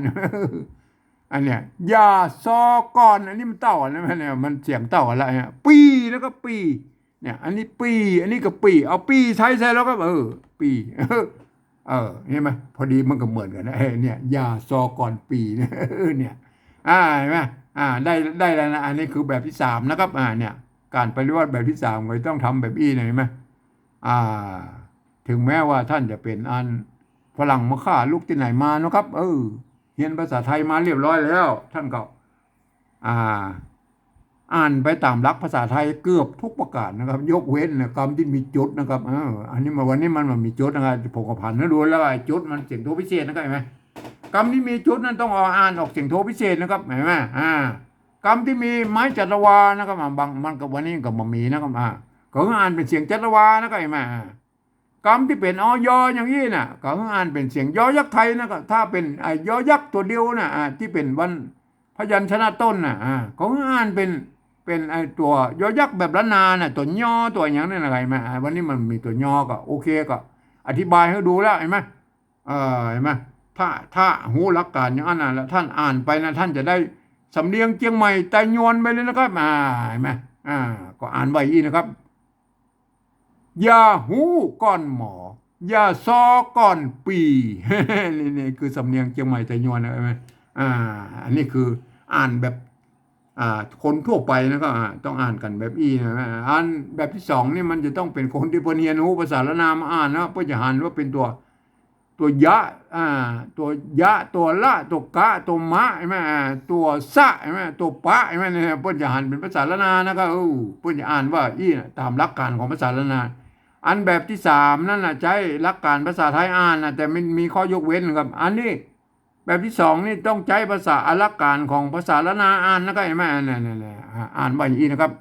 อันเนี้ย อย่าซอก่อน อันนี้มันเต้ากั๋นนะ เนี่ย มันเสียงเต้ากั๋นละเนี่ย ปี๋นะ ก็ปี๋ เนี่ย อันนี้ปี๋ อันนี้ก็ปี๋ เอาปี๋ไทยใส่แล้วก็ เออ ปี๋ เออ เห็นไหม พอดีมันก็เหมือนกั๋นนะ เออ เนี่ย อย่าซอก่อนปี๋ เนี่ย เออ เนี่ย อ่า เห็นไหม อ่า ได้ ได้แล้วนะ อันนี้คือแบบตี้สามนะครับ อ่า เนี่ย ก๋านปฏิวัติแบบตี้สามก็ต้องทำแบบอี้นะ เห็นไหม อ่า ถึงแม้ว่าต้านจะเป๋นอันฝรั่งมาฆ่าลูกตี้ไหนมานะครับ เออ เฮียนภาษาไทยมาเรียบร้อยแล้ว ต้านก็ อ่า อ่านไปต๋ามหลักภาษาไทยเกือบทุกประก๋านนะครับ ยกเว้นนะ กำตี้มีจุดนะครับ เออ อันนี้มา วันนี้มันบ่มีจุดนะครับ ผมก็ผันหื้อดูแล้ว ไอ้จุดมันเสียงโทพิเศษนะครับ เห็นไหม กำตี้มีจุดนั้นต้องเอาอ่านออกเสียงโทพิเศษนะครับ เห็นไหม อ่า กำตี้มีไม้จัตวานะครับ อ่า บาง มันก็ วันนี้ก็บ่มีนะครับ อ่า ก็อ่านเป๋นเสียงจัตวานะครับ เห็นไหม อ่า กำตี้เป๋น อย อย่างอี้น่ะ ก็อ่านเป๋นเสียงยอยักษ์ไทยนะ ก็ถ้าเป๋นไอ้ยอยักษ์ตั๋วเดียวน่ะ อ่า ตี้เป๋นวรรณพยัญชนะต้นน่ะ อ่า ก็อ่านเป๋น เป๋นไอ้ตั๋วยอยักษ์แบบล้านนาน่ะ ตั๋วยอ ตั๋วหยังนั่นน่ะ เห็นไหม อ่า วันนี้มันมีตั๋วยอ ก็โอเค ก็อธิบายหื้อดูแล้ว เห็นไหม เออ เห็นไหม ถ้า ถ้าฮู้หลักก๋านอย่างอั้นน่ะ แล้วต้านอ่านไปนะ ต้านจะได้สำเนียงเจียงใหม่ไตยวนไปเลยนะครับ อ่า เห็นไหม อ่า ก็อ่านไว้อี้นะครับ อย่าฮู้ก่อนหมอ อย่าซอก่อนปี๋ นี่ นี่คือสำเนียงเจียงใหม่ไตยวนนะ เห็นไหม อ่า อันนี้คืออ่านแบบ อ่า คนทั่วไปนะครับ อ่า ต้องอ่านกั๋นแบบอี้นะ อ่านแบบตี้สองนี่มันจะต้องเป๋นคนตี้เปิ้นเฮียนฮู้ภาษาล้านนามาอ่านนะ เปิ้นจะหันว่าเป๋นตั๋ว ตั๋วยะ อ่า ตั๋วยะ ตั๋วละ ตั๋วกะ ตั๋วมะ เห็นไหม อ่า ตั๋วสะ เห็นไหม ตั๋วปะ เห็นไหม เนี่ย เปิ้นจะหันเป๋นภาษาล้านนานะครับ เออ เปิ้นจะอ่านว่าอี้นะ ต๋ามหลักก๋านของภาษาล้านนา อันแบบตี้สามนั่นน่ะ ใจ๊หลักก๋านภาษาไทยอ่านน่ะ แต่มันมีข้อยกเว้นนะครับ อันนี้แบบตี้สองนี่ต้องใจ๊ภาษา อ่า หลักก๋านของภาษาล้านนาอ่านนะครับ เห็นไหม เนี่ย เนี่ย เนี่ย อ่า อ่านว่าอย่างอี้นะครับ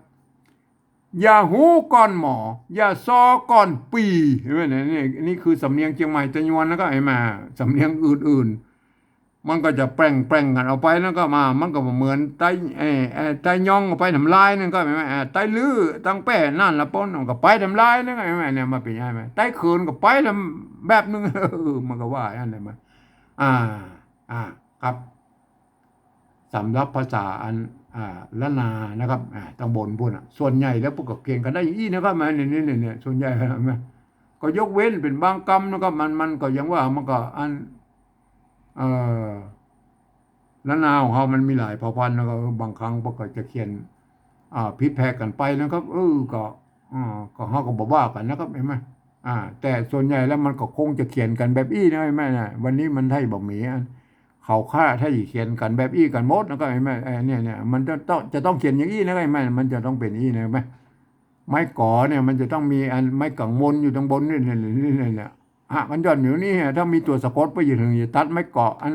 อย่าฮู้ก่อนหมอ อย่าซอก่อนปี๋ เห็นไหม เนี่ย นี่ นี่คือสำเนียงเจียงใหม่ไตยวนนะครับ เห็นไหม สำเนียงอื่นๆ มันก็จะแปร่งๆ กั๋นออกไปนะครับ มา มันก็บ่เหมือนไต เอ่อ เอ่อ ไตยองก็ไปต๋ามลายนั่นก็ เห็นไหม เอ่อ ไตลื้อตังแป้นั่นละป้น มันก็ไปต๋ามลายนั่นก็ เห็นไหม เนี่ย มันเป๋นยังไง ไตเขินก็ไปต๋ามแบบนึ่ง เออ มันก็ว่าอย่างนั้นแหละ มัน อ่า อ่า ครับ สำหรับภาษาอัน อ่า ล้านนานะครับ อ่า ตังบนพุ้นน่ะ ส่วนใหญ่แล้วเปิ้นก็เขียนกั๋นได้อย่างอี้นะครับ มา เนี่ย เนี่ย เนี่ย เนี่ย ส่วนใหญ่นะ ก็ยกเว้นเป๋นบางกำนะครับ มัน มันก็ยังว่า มันก็อัน เอ่อ ล้านนาของเฮามันมีหลายเผ่าพันธุ์นะครับ บางครั้งเปิ้นก็จะเขียน อ่า ผิดแผกกั๋นไปนะครับ เออ ก็ อ่า ก็เฮาก็บ่ว่ากั๋นนะครับ เห็นไหม อ่า แต่ส่วนใหญ่แล้วมันก็คงจะเขียนกั๋นแบบอี้นะ เห็นไหมนะ วันนี้มันไทยบ่มีอัน เขาข้าไทยเขียนกั๋นแบบอี้กั๋นหมดนะครับ เห็นไหม เอ่อ เนี่ย เนี่ย มันจะต้อง จะต้องเขียนอย่างอี้นะครับ เห็นไหม มันจะต้องเป๋นอี้นะ เห็นไหม ไม้ก๋อเนี่ยมันจะต้องมีอันไม้กังวลอยู่ตังบนนี่ เนี่ย เนี่ย เนี่ย เนี่ย หากมันย่อนอยู่นี่ ถ้ามีตั๋วสะกดไปอยู่ถึงจะตัดไม้ก๋ออัน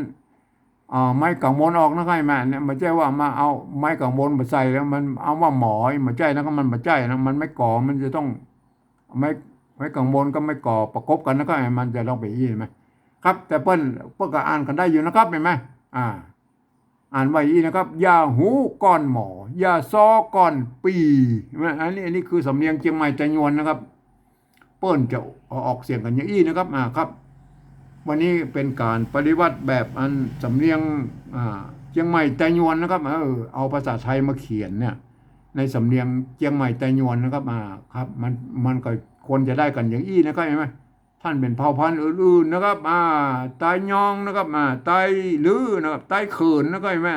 อ่า ไม้กังวลออกนะครับ เห็นไหม เนี่ย บ่ใจ้ว่ามาเอาไม้กังวลมาใส่แล้วมันเอาว่าหมอ บ่ใจ้นะครับ มันบ่ใจ้นะ มันไม้ก๋อ มันจะต้อง ไม้ ไม้กังวลกับไม้ก๋อประกบกั๋นนะครับ มันจะต้องเป๋นอี้ เห็นไหม ครับ แต่เปิ้น เปิ้นก็อ่านกั๋นได้อยู่นะครับ เห็นไหม อ่า อ่านว่าอี้นะครับ อย่าฮู้ก่อนหมอ อย่าซอก่อนปี๋ เห็นไหม อันนี้ อันนี้คือสำเนียงเจียงใหม่ไตยวนนะครับ เปิ้นจะออกเสียงกั๋นอย่างอี้นะครับ อ่า ครับ วันนี้เป๋นก๋านปฏิวัติแบบอันสำเนียง อ่า เจียงใหม่ไตยวนนะครับ เออ เอาภาษาไทยมาเขียนเนี่ย ในสำเนียงเจียงใหม่ไตยวนนะครับ อ่า ครับ มัน มันก็ควรจะได้กั๋นอย่างอี้นะครับ เห็นไหม ท่านเป๋นเผ่าพันธุ์อื่นๆ นะครับ อ่า ไตยองนะครับ อ่า ไตลื้อนะครับ ไตเขินนะครับ แม่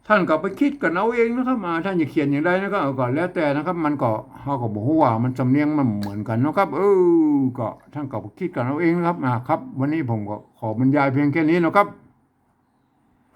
ท่านก็ไปคิดกั๋นเอาเองนะครับ อ่า ท่านจะเขียนอย่างใดนะครับ เออ ก็แล้วแต่นะครับ มันก็ เฮาก็บ่ฮู้ว่ามันสำเนียงมันเหมือนกั๋นนะครับ เออ ก็ท่านก็ไปคิดกั๋นเอาเองนะครับ อ่า ครับ วันนี้ผมก็ขอบรรยายเพียงแค่นี้นะครับ